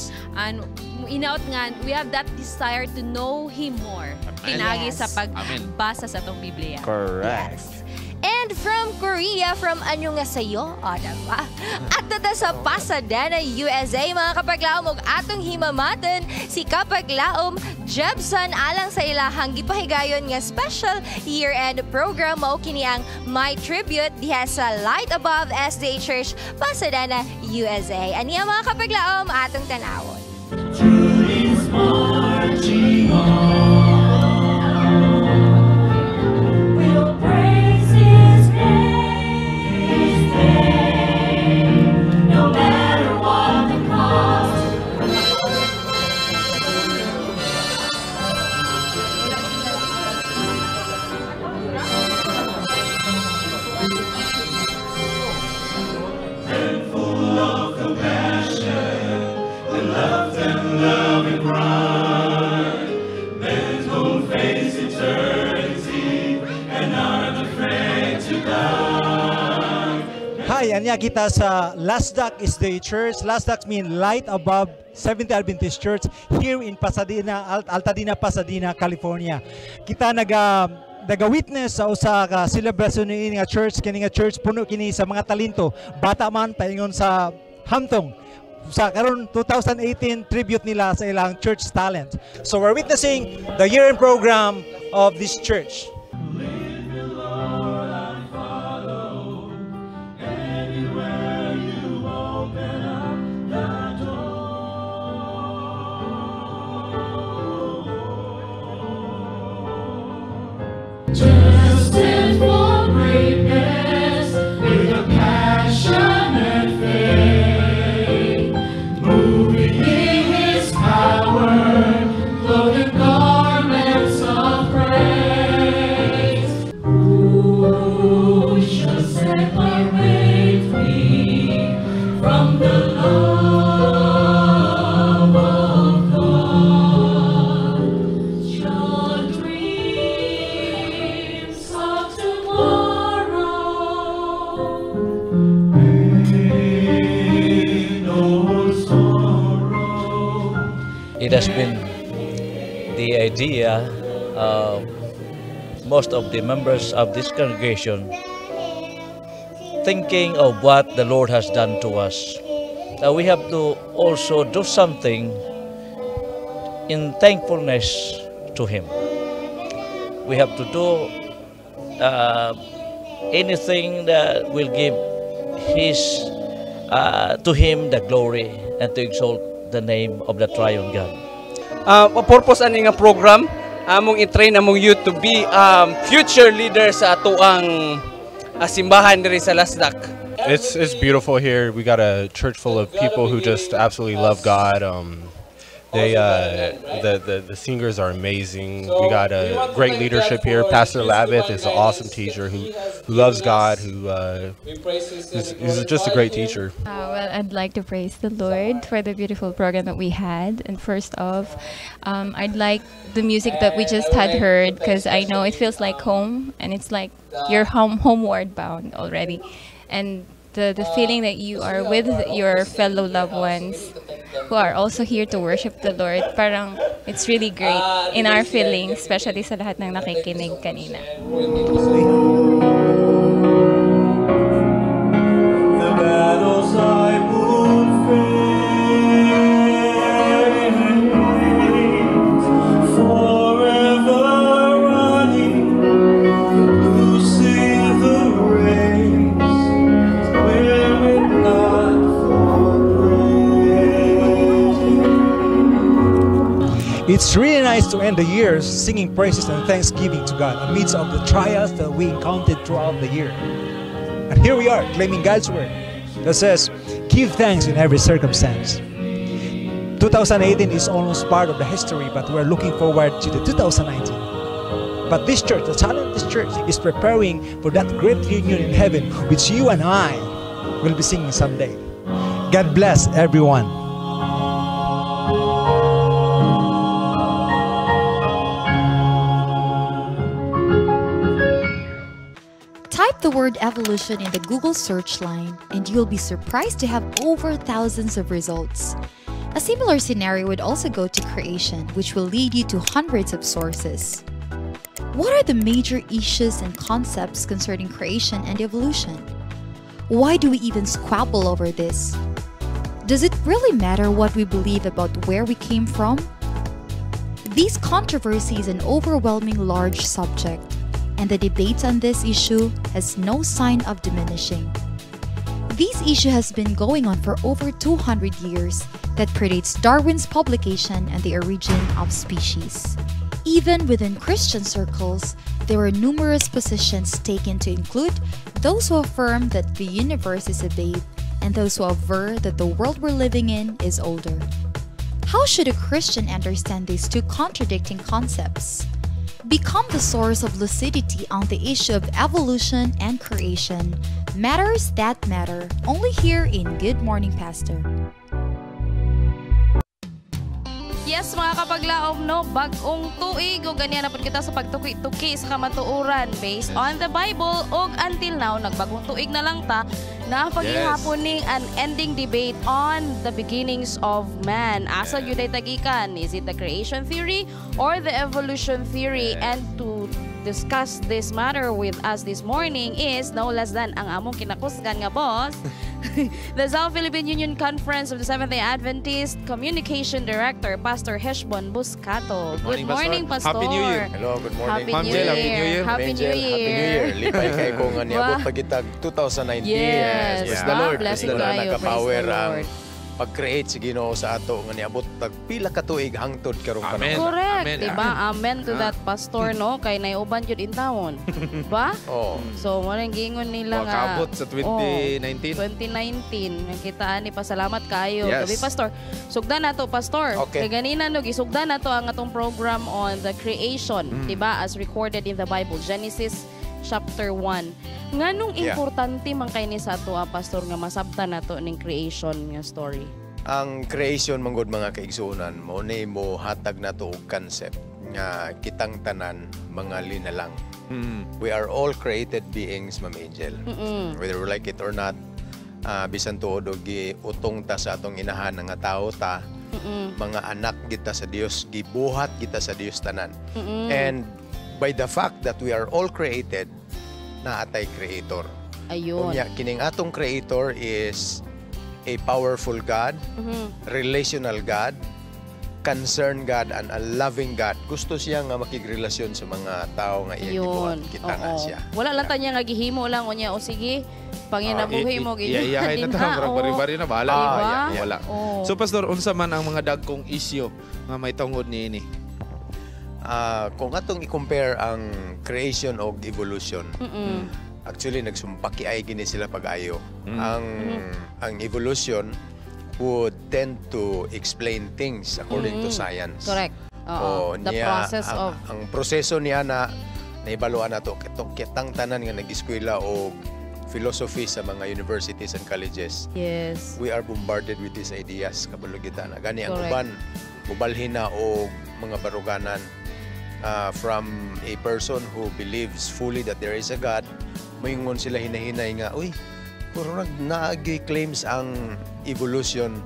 [SPEAKER 5] inaot nga we have that desire to know Him more. Pinaagi sa pagbasa sa atong Biblia.
[SPEAKER 6] Correct.
[SPEAKER 3] Yes. And from Korea, from ano nga sa'yo? O, diba? At nata sa Pasadena, USA, mga kapaglaom, ug atong himamaten si Kapaglaom Jebson alang sa ilahang gipahigayon nga special year-end program mao kini ang My Tribute diha sa Light Above SDA Church, Pasadena, USA. Aniya mga kapaglaom, atong tanawon.
[SPEAKER 2] Truth marching on. We'll praise His name, no matter what the cost. And full of compassion, and love and loving pride, men who face eternity and aren't afraid to die.
[SPEAKER 9] Hi, anya kita sa Lasdak SDA Church. Lasdak mean Light Above Seventh-day Adventist Church here in Pasadena, Altadena, Pasadena, California. Kita naga-witness sa usa ka celebration ni nga church, kini nga church puno kini sa mga talento, bata man paingon sa hamtong. Sa karon 2018 tribute nila sa ilang church talent. So we're witnessing the year-end program of this church.
[SPEAKER 2] Anywhere you open up the door. Destined for greatness with a passionate faith, moving in His power,
[SPEAKER 1] It has been the idea of most of the members of this congregation, thinking of what the Lord has done to us, that we have to also do something in thankfulness to Him. We have to do anything that will give His to Him the glory and to exalt the name of the Triune God.
[SPEAKER 10] Purpose ani nga program, among i-train among youth to be future leaders sa atoang simbahan diri sa Lasdak.
[SPEAKER 11] It's beautiful here. We got a church full of people who just absolutely love God. They the singers are amazing. We got a great leadership here. Pastor Lavith is an awesome teacher who loves God, who is just a great teacher.
[SPEAKER 12] Well, I'd like to praise the Lord for the beautiful program that we had. And first off, I'd like the music that we just had heard because I know it feels like home and it's like you're homeward bound already. And the feeling that you are with your fellow loved ones who are also here to worship the Lord, parang it's really great in our feelings, especially sa lahat ng nakikinig kanina.
[SPEAKER 2] The battles I would face, forever running, losing the race, were it not for grace.
[SPEAKER 9] It's really nice to end the year singing praises and thanksgiving to God amidst of the trials that we encountered throughout the year. And here we are, claiming God's word that says, "Give thanks in every circumstance." 2018 is almost part of the history, but we're looking forward to the 2019. But this church, the Talent this church, is preparing for that great reunion in heaven, which you and I will be singing someday. God bless everyone.
[SPEAKER 13] Type the word evolution in the Google search line, and you'll be surprised to have over thousands of results. A similar scenario would also go to creation, which will lead you to hundreds of sources. What are the major issues and concepts concerning creation and evolution? Why do we even squabble over this? Does it really matter what we believe about where we came from? These controversies an overwhelming large subject, and the debate on this issue has no sign of diminishing. This issue has been going on for over 200 years that predates Darwin's publication and the Origin of Species. Even within Christian circles, there were numerous positions taken to include those who affirm that the universe is a babe and those who aver that the world we're living in is older. How should a Christian understand these two contradicting concepts? Become the source of lucidity on the issue of evolution and creation. Matters that matter, only here in Good Morning Pastor.
[SPEAKER 5] Yes, mga kapaglaom, no, bag-ong tuig ug ganiyan na pud kita sa pagtuki-tuki sa kamatuoran based on the Bible, ug until now nagbagong tuig na lang ta na paghihapon ning an ending debate on the beginnings of man. Asa gyud ay tagikan? Is it the creation theory or the evolution theory? And to discuss this matter with us this morning is no less than ang among kinakusgan nga boss, the South Philippine Union Conference of the Seventh-day Adventist Communication Director, Pastor Heshbon Buscato.
[SPEAKER 4] Good morning, Pastor. Happy New Year.
[SPEAKER 14] Hello, good morning.
[SPEAKER 5] Happy
[SPEAKER 4] Ma'am
[SPEAKER 5] New
[SPEAKER 4] Jel,
[SPEAKER 5] Year.
[SPEAKER 4] Happy New Year.
[SPEAKER 5] Happy
[SPEAKER 14] Angel,
[SPEAKER 5] New Year.
[SPEAKER 14] Happy New Year. Lipay kay ko nga niabot
[SPEAKER 5] Wow.
[SPEAKER 14] pa gitag 2019.
[SPEAKER 5] Yes.
[SPEAKER 14] Praise the Lord.
[SPEAKER 5] Blessing
[SPEAKER 14] Praise the Lord.
[SPEAKER 5] kayo. Praise
[SPEAKER 14] Nakapower
[SPEAKER 5] the
[SPEAKER 14] ang
[SPEAKER 5] Lord.
[SPEAKER 14] pag-create sa Ginoo sa ato nga niabot tag pila ka tuig hangtod karong panahon.
[SPEAKER 5] Correct, diba? Amen to that, Pastor, no? Kay naiuban jud in taon. Ba?
[SPEAKER 14] Oh.
[SPEAKER 5] So, mo nang giingon nila nga.
[SPEAKER 4] Wakabot sa 2019.
[SPEAKER 5] Oh, 2019. Nakita ani, pasalamat kayo.
[SPEAKER 4] Yes.
[SPEAKER 5] Gabi, Pastor. Sugdan na to, Pastor.
[SPEAKER 14] Okay.
[SPEAKER 5] Kay ganina no, gisugdan na to ang atong program on the creation, diba? As recorded in the Bible, Genesis chapter 1. Nganong importante man kay ni sa ato, Pastor, nga masabtan nato ning creation nga story?
[SPEAKER 14] Ang creation manggod, mga kaigsuonan, mo ni mo hatag nato og concept nga kitang tanan mga linalang. We are all created beings, Ma'am Angel. Whether we like it or not, bisan tuod og giutong ta sa atong inahan nga tao ta, Mga anak kita sa Dios, gibuhat kita sa Dios tanan. And by the fact that we are all created, naa tay creator. Unya kining atong creator is a powerful God, relational God, concerned God, and a loving God. Gusto siya nga makigrelasyon sa mga tao nga iyang gibuhat. Kita na siya.
[SPEAKER 5] Wala lang ta niya nga gihimo lang unya o sige, panginabuhi mo
[SPEAKER 4] Iya, iyahay na
[SPEAKER 5] din
[SPEAKER 4] ta,
[SPEAKER 5] ha,
[SPEAKER 4] murag
[SPEAKER 5] oo.
[SPEAKER 4] bari-bari na bahala.
[SPEAKER 5] Diba?
[SPEAKER 4] Yeah. Wala.
[SPEAKER 5] Oo.
[SPEAKER 4] So Pastor, unsa man ang mga dagkong isyu nga may tungod niini?
[SPEAKER 14] Kung atong i-compare ang creation og evolution, actually nagsumpaki ay gini sila pag-ayo. Ang evolution would tend to explain things according to science.
[SPEAKER 5] Correct. Oo.
[SPEAKER 14] O,
[SPEAKER 5] The
[SPEAKER 14] niya,
[SPEAKER 5] process
[SPEAKER 14] ang,
[SPEAKER 5] of
[SPEAKER 14] ang proseso niya na naibaluan nato kitong kitang tanan nga nag-eskwela og philosophy sa mga universities and colleges. We are bombarded with these ideas, kabalo kita na. Gani ang uban mubalhin na og mga baruganan from a person who believes fully that there is a God, moingon sila hinahinay nga, "Uy, puro nag naagi claims ang evolution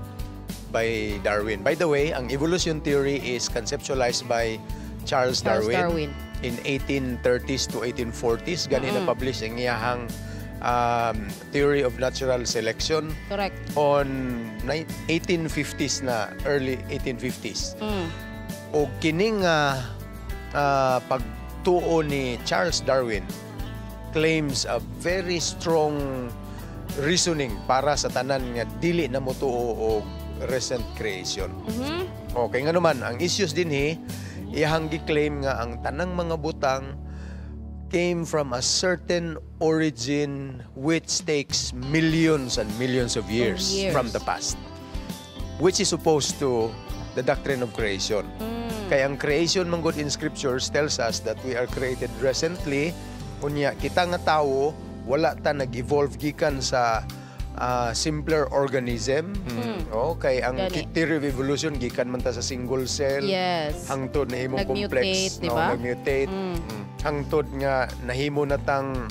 [SPEAKER 14] by Darwin." By the way, ang evolution theory is conceptualized by Charles,
[SPEAKER 5] Charles
[SPEAKER 14] Darwin,
[SPEAKER 5] Darwin.
[SPEAKER 14] In 1830s to 1840s. Gani na-publish ang iyahang theory of natural selection on 1850s na, early 1850s. O kining pagtuo ni Charles Darwin claims a very strong reasoning para sa tanan nga dili na motuo og recent creation. Okay, nga naman, ang issues dinhi, iyahang gi-claim nga ang tanang mga butang came from a certain origin which takes millions and millions of years,
[SPEAKER 5] years.
[SPEAKER 14] From the past. Which is opposed to the doctrine of creation. Kaya ang creation man gud in scriptures tells us that we are created recently. Unya kita nga tawo wala ta nag-evolve gikan sa simpler organism. Oh, kay ang
[SPEAKER 5] Gani.
[SPEAKER 14] Theory of evolution gikan man ta sa single cell. Hangtod nahimong
[SPEAKER 5] Nag-mutate,
[SPEAKER 14] complex,
[SPEAKER 5] di
[SPEAKER 14] no,
[SPEAKER 5] ba?
[SPEAKER 14] Nag-mutate. Hangtod nga nahimo na tang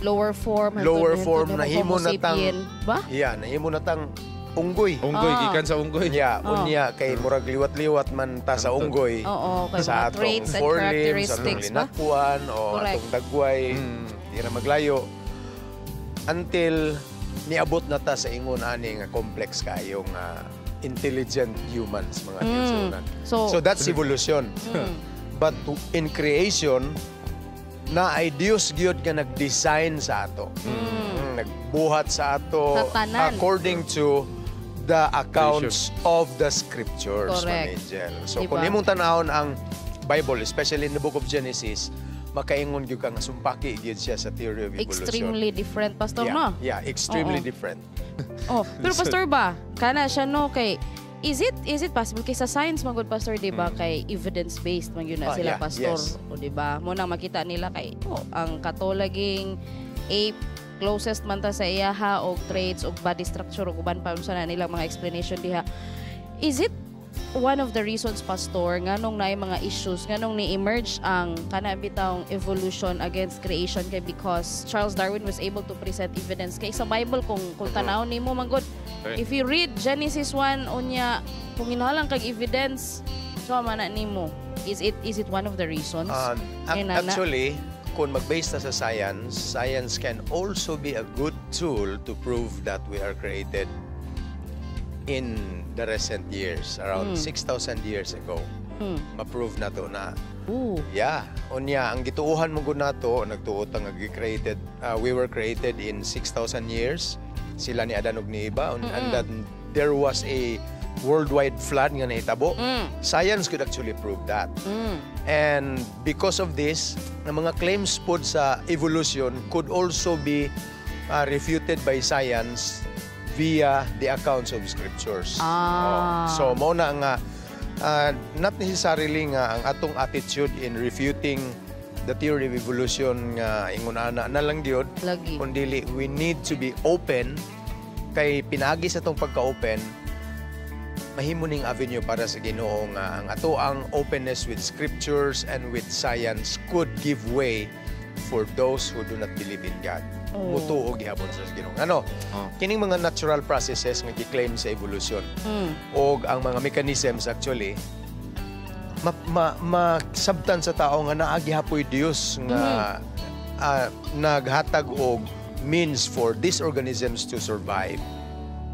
[SPEAKER 5] Lower form.
[SPEAKER 14] Lower
[SPEAKER 5] hangtod
[SPEAKER 14] form,
[SPEAKER 5] nahimo
[SPEAKER 14] nahimo
[SPEAKER 5] Homo
[SPEAKER 14] na tang
[SPEAKER 5] sapien. Ba?
[SPEAKER 14] Yeah, nahimo na tang unggoy.
[SPEAKER 4] Unggoy, gikan sa unggoy.
[SPEAKER 14] Yeah, unya kay murag liwat-liwat man ta sa unggoy.
[SPEAKER 5] Oo, kay
[SPEAKER 14] Sa
[SPEAKER 5] mga
[SPEAKER 14] atong
[SPEAKER 5] traits and
[SPEAKER 14] forelimbs, atong
[SPEAKER 5] characteristics ba?
[SPEAKER 14] linakwan, o atong dagway, di na maglayo. Until niabot na ta sa ingon ani nga complex kayong intelligent humans, mga kaigsuonan. So that's evolution. But in creation, na ay Dios gyud nga nag-design sa ato. Nagbuhat sa ato
[SPEAKER 5] Sa tanan.
[SPEAKER 14] According to the accounts of the scriptures, Ma'am Angel. So
[SPEAKER 5] Diba?
[SPEAKER 14] kung imong tanawon ang Bible, especially in the book of Genesis, makaingon gyud ka nga sumpaki gyud siya sa theory of evolution.
[SPEAKER 5] Extremely different, Pastor,
[SPEAKER 14] Yeah,
[SPEAKER 5] no?
[SPEAKER 14] yeah, extremely different.
[SPEAKER 5] Oh, pero Pastor ba, kana siya no kay is it possible kay sa science man gud, Pastor, di ba, kay evidence based man yun na sila, Pastor, o di ba? Mo nang makita nila kay oh, ang katolaging ape closest man ta sa iyaha og traits og body structure og uban pa unsa na nilang mga explanation diha. Is it one of the reasons, Pastor, nganong naay mga issues, nganong ni-emerge ang kana bitawng evolution against creation, kay because Charles Darwin was able to present evidence kay sa Bible kung tan-aw nimo man gud, if you read Genesis 1, unya kung inahalang kag evidence, so man na nimo, is it one of the reasons? Inana?
[SPEAKER 14] Actually, kung mag-base ta sa science, science can also be a good tool to prove that we are created in the recent years, around 6,000 years ago. Ma-prove na to na.
[SPEAKER 5] Ooh.
[SPEAKER 14] Yeah. Unya, ang gituuhan mo gud nato, nagtuo ta nga gi-created, we were created in 6,000 years. Sila ni Adan ug ni Eva, and then there was a worldwide flood nga nahitabo. Science could actually prove that. And because of this, ang mga claims pod sa evolution could also be refuted by science via the accounts of scriptures. Oh. So mo na nga not necessarily nga ang atong attitude in refuting the theory of evolution nga ingon ana na lang gyud,
[SPEAKER 5] Lagi.
[SPEAKER 14] Kundi we need to be open kay pinaagi sa atong pagka-open mahimo ning avenue para sa Ginoo nga ang ato ang openness with scriptures and with science could give way for those who do not believe in God. Mutuo gihapon sa Ginoo. Ano? Kining mga natural processes nga gi-claim sa evolution og ang mga mechanisms, actually ma, ma, masabtan sa tao nga naa gihapoy Dios nga naghatag og means for these organisms to survive.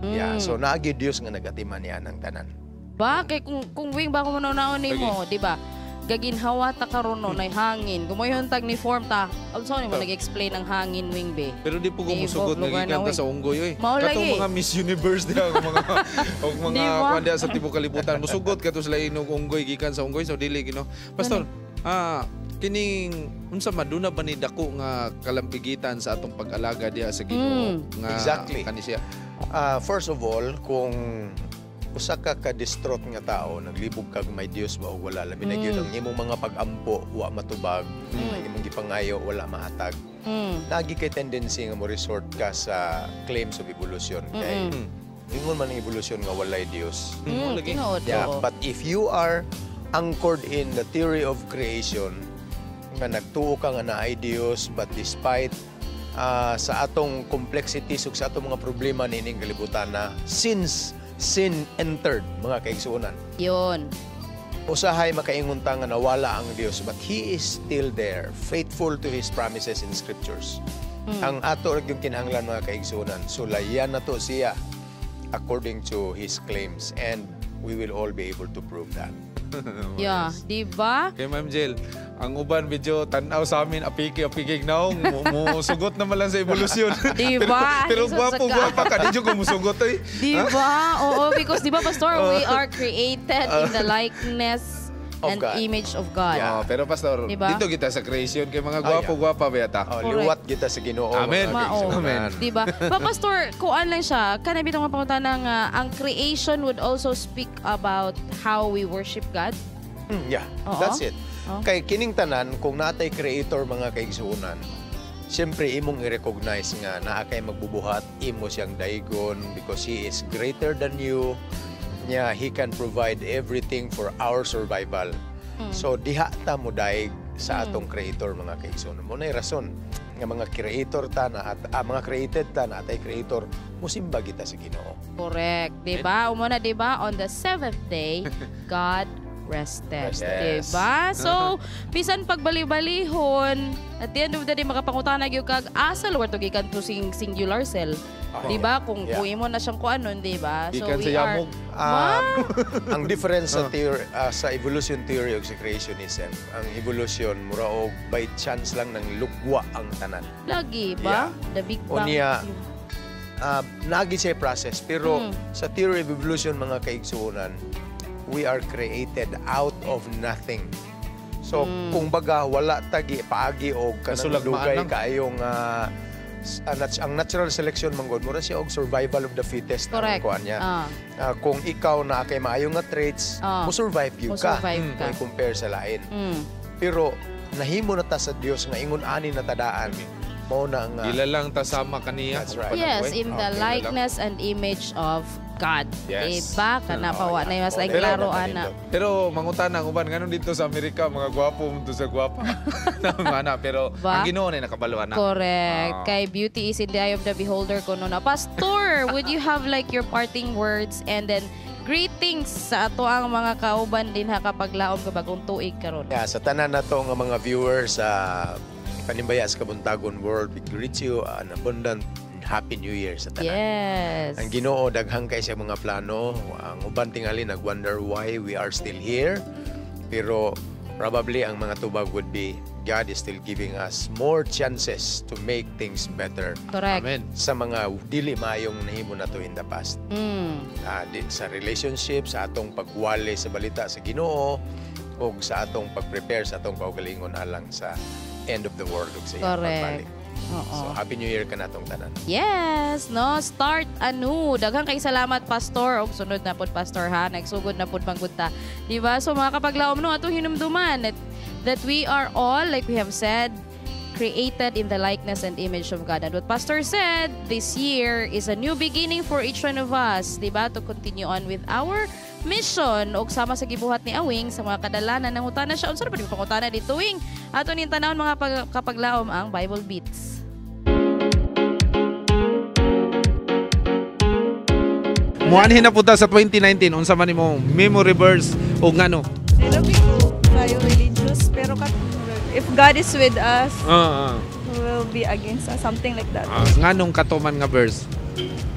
[SPEAKER 14] Yeah, so naa gyud Dios nga nagatiman niya ng tanan.
[SPEAKER 15] Ba kay kung wing ba ko manaw nimo, di ba? Gaginhawa ta karon, no, nay hangin. Gumoyon tag ni form ta. Unsa ni mo nag-explain ang hangin, wing be?
[SPEAKER 4] Pero di po ko
[SPEAKER 15] Di
[SPEAKER 4] musugot
[SPEAKER 15] po,
[SPEAKER 4] nga
[SPEAKER 15] lugar
[SPEAKER 4] gikan
[SPEAKER 15] na,
[SPEAKER 4] ta
[SPEAKER 15] uy.
[SPEAKER 4] sa unggoy oy.
[SPEAKER 15] Mao
[SPEAKER 4] Katong
[SPEAKER 15] lagi.
[SPEAKER 4] Mga Miss Universe diha og mga
[SPEAKER 15] Di ba?
[SPEAKER 4] kuan diha sa tibok kalibutan, musugot kato sila inog unggoy, gikan sa unggoy, so dili gino. Pastor, kining unsa maduna ba ni dako nga kalambigitan sa atong pag-alaga diha sa Ginoo nga kani siya?
[SPEAKER 14] First of all, kung usa ka ka-distraught nga tao, naglibog kag may Dios ba o wala, labi na gyud ang imong mga pag-ampo wa matubag, ang imong gipangayo wala mahatag. Lagi kay tendency nga mo resort ka sa claims of evolution kay ingon man ang evolution nga walay Dios.
[SPEAKER 15] Lagi. Tinuod,
[SPEAKER 14] Yeah,
[SPEAKER 15] oo.
[SPEAKER 14] but if you are anchored in the theory of creation, nga nagtuo ka nga naay Dios, but despite sa atong complexities ug sa atong mga problema niining kalibutan na since sin entered, mga kaigsuonan,
[SPEAKER 15] Yun.
[SPEAKER 14] usahay makaingon ta nga nawala ang Dios, but He is still there, faithful to His promises in scriptures. Ang ato ra yung kinahanglan, mga kaigsuonan, sulayan nato siya according to His claims, and we will all be able to prove that.
[SPEAKER 15] Yeah, di ba?
[SPEAKER 4] Kay Ma'am Jill, ang uban medyo tanaw sa amin, apiki apiki naong mo sugot naman lang sa evolusyon.
[SPEAKER 15] Di ba?
[SPEAKER 4] Pero
[SPEAKER 15] Lisod
[SPEAKER 4] gwapo
[SPEAKER 15] sa ka.
[SPEAKER 4] gwapa ka, di jud ko musugot oy.
[SPEAKER 15] Di ba? Oo, because di ba, Pastor, we are created in the likeness
[SPEAKER 14] of
[SPEAKER 15] and
[SPEAKER 14] God.
[SPEAKER 15] Image of God.
[SPEAKER 4] Oh, pero Pastor,
[SPEAKER 15] Di ba?
[SPEAKER 4] dito kita sa creation kay mga gwapo gwapa ba yata.
[SPEAKER 14] Oh, liwat kita sa Ginoo,
[SPEAKER 4] Amen.
[SPEAKER 14] mga
[SPEAKER 15] Mao.
[SPEAKER 14] kaigsuonan.
[SPEAKER 4] Amen.
[SPEAKER 15] Di ba? Pa, Pastor, kuan lang siya. Kanang bitong nga pangutana nga ang creation would also speak about how we worship God.
[SPEAKER 14] Yeah, that's it. Kay kining tanan, kung natay creator, mga kaigsuonan, siyempre imong i-recognize nga naa kay magbubuhat, imo siyang daigon because He is greater than you. Nya He can provide everything for our survival. So diha ta mo daig sa atong creator, mga kaigsuonan. Mao nay rason nga mga creator ta na at mga created ta na atay creator, musimba kita sa Ginoo.
[SPEAKER 15] Correct. Di ba? Umuna, di ba? On the seventh day, God rested.
[SPEAKER 14] Rested.
[SPEAKER 15] Di ba? So, bisan pagbali-balihon, at the end of the day, makapangutana gyud kag asa lugar to gikan to sing singular cell. Di ba? Kung kung imo na siyang kuanon, di ba? So
[SPEAKER 4] Gikan
[SPEAKER 15] we
[SPEAKER 4] sa
[SPEAKER 15] are
[SPEAKER 4] yamog.
[SPEAKER 14] Ang difference sa theory, sa evolution theory ug sa creationism, ang evolution mura og by chance lang nang lugwa ang tanan.
[SPEAKER 15] Lagi ba? The Big Bang.
[SPEAKER 14] Unya, naagi siya process, pero sa theory of evolution, mga kaigsuonan, we are created out of nothing. So, kung baga wala tagi paagi og kanang
[SPEAKER 4] Kasulagmaan
[SPEAKER 14] dugay
[SPEAKER 4] lang.
[SPEAKER 14] Kaayong ang natural selection man gud, mura siya og survival of the fittest ang kuan niya. Kung ikaw na kay maayo nga traits, mo survive gyud ka.
[SPEAKER 15] Mo-survive ka.
[SPEAKER 14] Kung compare sa lain. Pero nahimo na ta sa Dios nga ingon ani na tadaan. Mao na nga
[SPEAKER 4] Ila lang ta sama kaniya.
[SPEAKER 14] That's right.
[SPEAKER 15] Yes, in the likeness and image of God.
[SPEAKER 4] Yes.
[SPEAKER 15] Diba? Kana pa wa na mas like klaro ana.
[SPEAKER 4] Pero mangutana ang uban nganong dito sa Amerika mga gwapo mo to sa gwapa. Tama na, pero
[SPEAKER 15] Ba?
[SPEAKER 4] ang Ginoo na nakabalo na.
[SPEAKER 15] Correct.
[SPEAKER 4] Ah.
[SPEAKER 15] Kay beauty is in the eye of the beholder kuno na. Pastor, would you have like your parting words and then greetings sa ato ang mga kauban din ha kapaglaom ka bagong tuig karon?
[SPEAKER 14] Yeah, sa tanan nato nga mga viewers sa Panimbaya sa Kabuntagon World, we greet you an abundant and happy New Year sa tanan. Ang Ginoo daghang kay sa mga plano. Ang uban tingali nag-wonder why we are still here. Pero probably ang mga tubag would be God is still giving us more chances to make things better.
[SPEAKER 15] Correct.
[SPEAKER 4] Amen.
[SPEAKER 14] Sa mga dili maayong nahimo nato in the past. Sa relationship, sa atong pagwali sa balita sa Ginoo ug sa atong pag-prepare sa atong kaugalingon alang sa end of the world ug sa iyang
[SPEAKER 15] Correct.
[SPEAKER 14] pagbalik.
[SPEAKER 15] Oo.
[SPEAKER 14] So happy New Year kanatong tanan.
[SPEAKER 15] Yes, no, start anew. Daghang kay salamat, Pastor. Og sunod na pod, Pastor, ha. Nagsugod na pod manggud ta. Di ba? So mga kapaglaom, no, atong hinumduman that we are all, like we have said, created in the likeness and image of God. And what Pastor said, this year is a new beginning for each one of us, di ba? To continue on with our mission. Og sama sa gibuhat ni Awing sa mga kadalanan, nangutana siya unsa ra ba ni pangutana dito, Wing? Ato ning tanawon mga kapaglaom ang Bible Beats.
[SPEAKER 4] Muanhin na punta sa 2019, unsa man imong memory verse o ngano?
[SPEAKER 7] Dili ko tayo religious, pero if God is with us, who will be against us, something like that.
[SPEAKER 4] Nganong katuman nga verse?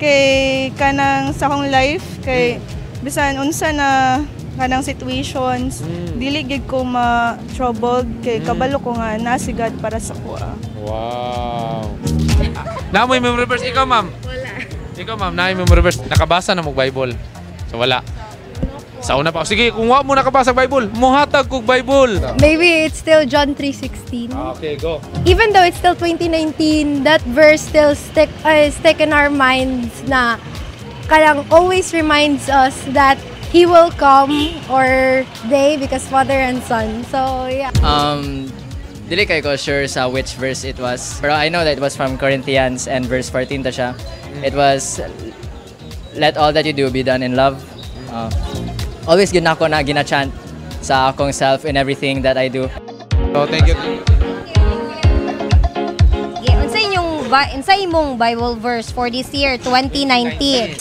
[SPEAKER 7] Kay kanang sa akong life, kay bisan unsa na kanang situations, dili gid ko ma-troubled kay kabalo ko nga naa si God para sa kuha.
[SPEAKER 4] Wow. Naamoy memory verse ikaw, ma'am?
[SPEAKER 7] Wala.
[SPEAKER 4] Ikaw, ma'am, naay memory verse. Nakabasa na mo Bible. So wala. Sa una pa. Sige, kung wa mo nakabasa Bible, muhatag kog Bible.
[SPEAKER 16] Maybe it's still John 3:16.
[SPEAKER 4] Okay, go.
[SPEAKER 16] Even though it's still 2019, that verse still stick in our minds na karang always reminds us that He will come, or they, because Father and Son. So, yeah.
[SPEAKER 17] Dili kay ko sure sa which verse it was. Pero I know that it was from Corinthians and verse 14 ta siya. It was, let all that you do be done in love. Always gid nako na ginachant sa akong self in everything that I do.
[SPEAKER 4] So, thank you.
[SPEAKER 3] Yeah, unsa imong Bible verse for this year 2019?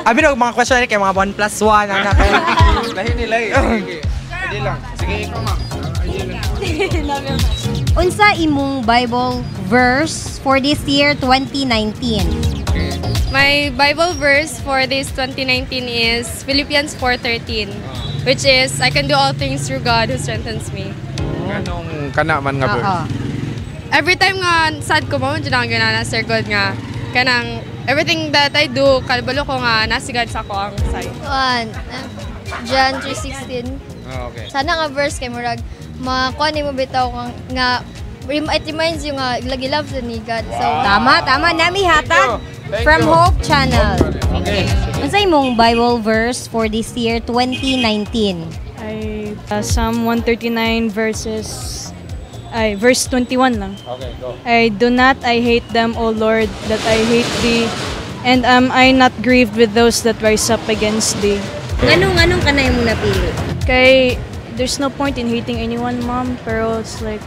[SPEAKER 18] Abi na mga question kay mga 1 + 1 anak.
[SPEAKER 4] Lahi nila eh. Sige. Hindi lang. Sige, ikaw ma'am.
[SPEAKER 3] Unsa imong Bible verse for this year 2019?
[SPEAKER 20] My Bible verse for this 2019 is Philippians 4:13, which is I can do all things through God who strengthens me.
[SPEAKER 4] Anong kana man nga verse?
[SPEAKER 20] Every time nga sad ko mo jud ang ganana Sir God nga kanang everything that I do kalbalo ko nga nasi God sa ako ang side.
[SPEAKER 21] One, John 3:16.
[SPEAKER 4] Okay.
[SPEAKER 21] Sana nga verse kay murag makuha nimo bitaw nga it reminds you nga lagi love sa ni God. So
[SPEAKER 3] Tama, tama nami hatag from
[SPEAKER 4] you.
[SPEAKER 3] Hope Channel.
[SPEAKER 4] Okay.
[SPEAKER 3] Unsa imong Bible verse for this year 2019?
[SPEAKER 22] Ay, Psalm 139 verses ay verse 21 lang.
[SPEAKER 4] Okay, go.
[SPEAKER 22] I do not I hate them, O Lord, that I hate thee, and am I not grieved with those that rise up against thee?
[SPEAKER 3] Nganong kanay mo napili?
[SPEAKER 22] Kay there's no point in hating anyone, mom, pero it's like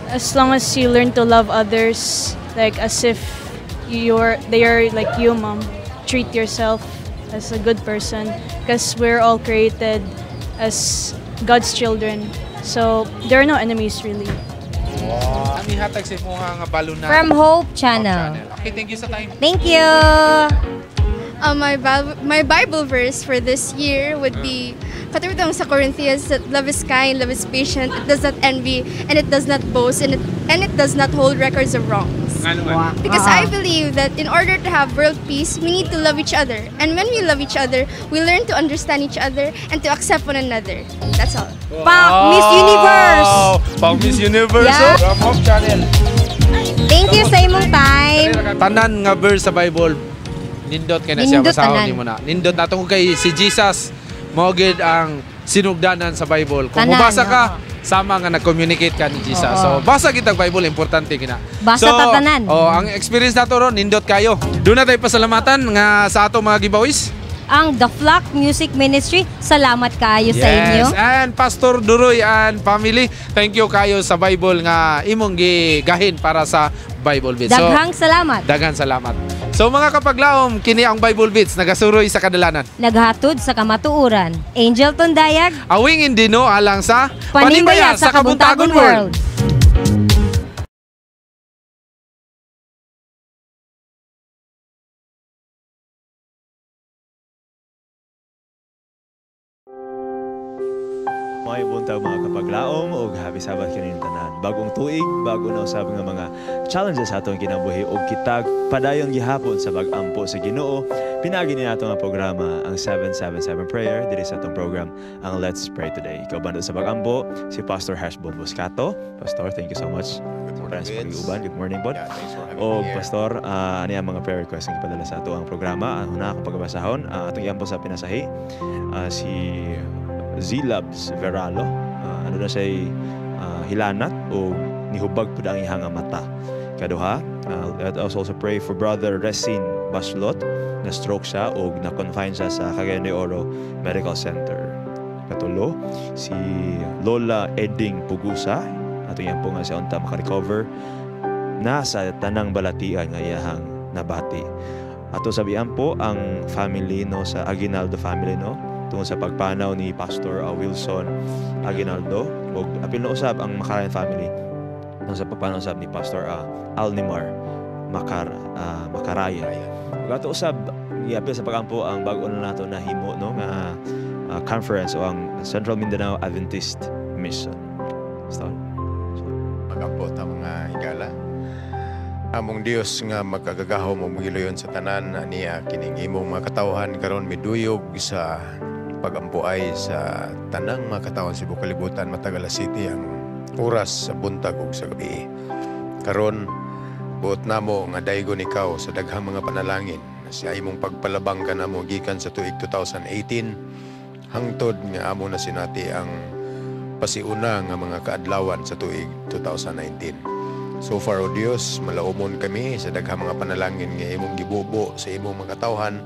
[SPEAKER 22] as long as you learn to love others like as if they are like you, mom. Treat yourself as a good person because we're all created as God's children. So there are no enemies really.
[SPEAKER 4] Wow. Ami hatag sa imuha nga baluna.
[SPEAKER 3] From Hope Channel.
[SPEAKER 4] Okay, thank you sa time.
[SPEAKER 3] Thank you.
[SPEAKER 20] My Bible verse for this year would be katulad sa Corinthians that love is kind, love is patient, it does not envy, and it does not boast, and it does not hold records of wrongs. Because I believe that in order to have world peace, we need to love each other. And when we love each other, we learn to understand each other and to accept one another. That's all.
[SPEAKER 3] Pak Miss Universe!
[SPEAKER 4] Pak Miss Universe!
[SPEAKER 3] Yeah.
[SPEAKER 4] From Hope Channel.
[SPEAKER 3] Thank you sa imong time.
[SPEAKER 4] Tanan nga verse sa Bible, nindot kay na siya
[SPEAKER 3] Nindot
[SPEAKER 4] basahon
[SPEAKER 3] tanan.
[SPEAKER 4] nimo na. Nindot na tungkol kay si Jesus mao gid ang sinugdanan sa Bible. Kung
[SPEAKER 3] Tanan,
[SPEAKER 4] mobasa ka, sama nga nag-communicate ka ni Jesus.
[SPEAKER 3] Oo.
[SPEAKER 4] So basa kitag Bible, importante gina.
[SPEAKER 3] Basa
[SPEAKER 4] so,
[SPEAKER 3] tatanan.
[SPEAKER 4] Oh, ang experience nato ron nindot kayo. Doon na tayo pasalamatan nga sa ato mga giveaways.
[SPEAKER 3] Ang The Flock Music Ministry, salamat kaayo sa inyo.
[SPEAKER 4] Yes, and Pastor Duroy and family, thank you kayo sa Bible nga imong gigahin para sa Bible Beats. So,
[SPEAKER 3] Daghang salamat.
[SPEAKER 4] Daghang salamat. So mga kapaglaom, kini ang Bible Beats nagasuroy sa kadalanan.
[SPEAKER 3] Naghatod sa kamatuoran. Angel Tondayag,
[SPEAKER 4] Awing Indino alang sa
[SPEAKER 3] Panimbayat sa Kabuntagon World.
[SPEAKER 6] Mga buntag mga kapaglaom og happy Sabbath kaninyong tanan. Bagong tuig, bago na usab nga mga challenges sa atong kinabuhi og kitag padayon gihapon sa pag-ampo sa Ginoo. Pinaagi ni nato nga programa ang 777 Prayer diri sa atong program ang Let's Pray Today. Ikaw bando sa pag-ampo si Pastor Hashbon Buscato. Pastor, thank you so much. Good morning. Pag-uban. Good morning, Bon.
[SPEAKER 14] Yeah, thanks for having
[SPEAKER 6] Og
[SPEAKER 14] me here.
[SPEAKER 6] Pastor, ani ang mga prayer request nga gipadala sa ato ang programa. Ang una akong pagabasahon, atong iampo sa pinasahi si Z-Labs Veralo. Ano na siya'y hilanat o nihubag po ang iyang mata. Kaduha, let us also pray for Brother Resin Baslot, na stroke siya o na-confine siya sa Cagayan de Oro Medical Center. Katulo, si Lola Eding Pugusa, ato yan po nga siya unta makarecover na sa tanang balatian nga iyahang nabati. Ato sabihan po ang family, no, sa Aguinaldo family, no, tungod sa pagpanaw ni Pastor Wilson Aguinaldo, ug apil na usab ang Makarayan family no sa pagpanaw usab ni Pastor Alnimar Makaraya. Ug ato usab giapil sa pagampo ang bag-o na nato na himo, no, nga conference o ang Central Mindanao Adventist Mission. Pastor?
[SPEAKER 14] Magampo ta, mga higala. Among Dios nga makagagahom ug magiluyon sa tanan, aniya kining imong mga katawhan karon miduyog sa pagampuay sa tanang mga katawhan sa tibuok kalibutan, matag alas 7 ang oras sa buntag ug sa gabi. Karon buot namo nga daygon ikaw sa daghang mga panalangin sa imong pagpalabang kanamo gikan sa tuig 2018 hangtod nga amo na sinati ang pasiuna nga mga kaadlawan sa tuig 2019. So far, O Dios, malaumon kami sa daghang mga panalangin nga imong gibubo sa imong mga katawhan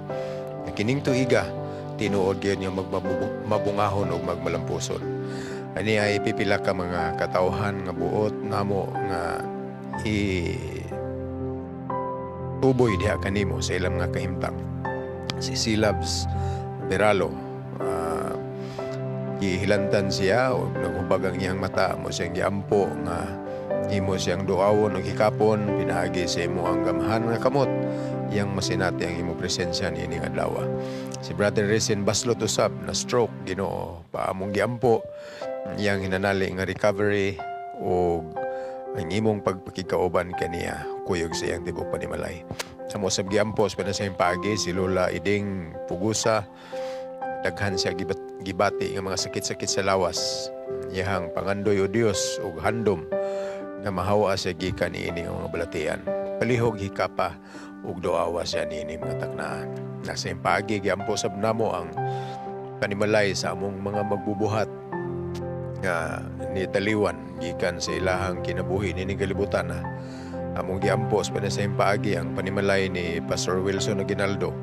[SPEAKER 14] nga kining tuiga tinuod gyud nga mabungahon ug magmalampuson. Ani ay pipila ka mga katawhan nga buot namo nga i tuboy diha kanimo sa ilang mga kahimtang. Si Silabs Beralo, gihilantan siya o naghubag ang iyang mata, mo siyang giampo nga imo siyang duawon ug hikapon pinaagi sa imo ang gamhan nga kamot, iyang masinati ang imo presensya niining adlaw. Si Brother Resin Baslot usab na stroke, Ginoo, paamong giampo iyang hinanali nga recovery ug ang imong pagpakigkauban kaniya kuyog sa iyang tibok panimalay. Amo sab giampo sa panasayang paagi si Lola Iding Pugusa, daghan siya gibati nga mga sakit-sakit sa lawas. Iyahang pangandoy, o Dios, ug handom nga mahawa siya gikan niini nga mga balatian. Palihog hikapa ug duawa siya niini mga taknaan. Nasa iyang paagi giampo sab namo ang panimalay sa among mga magbubuhat nga nitaliwan gikan sa ilahang kinabuhi nining kalibutan. Ha. Among giampo sa panasayang paagi ang panimalay ni Pastor Wilson Aguinaldo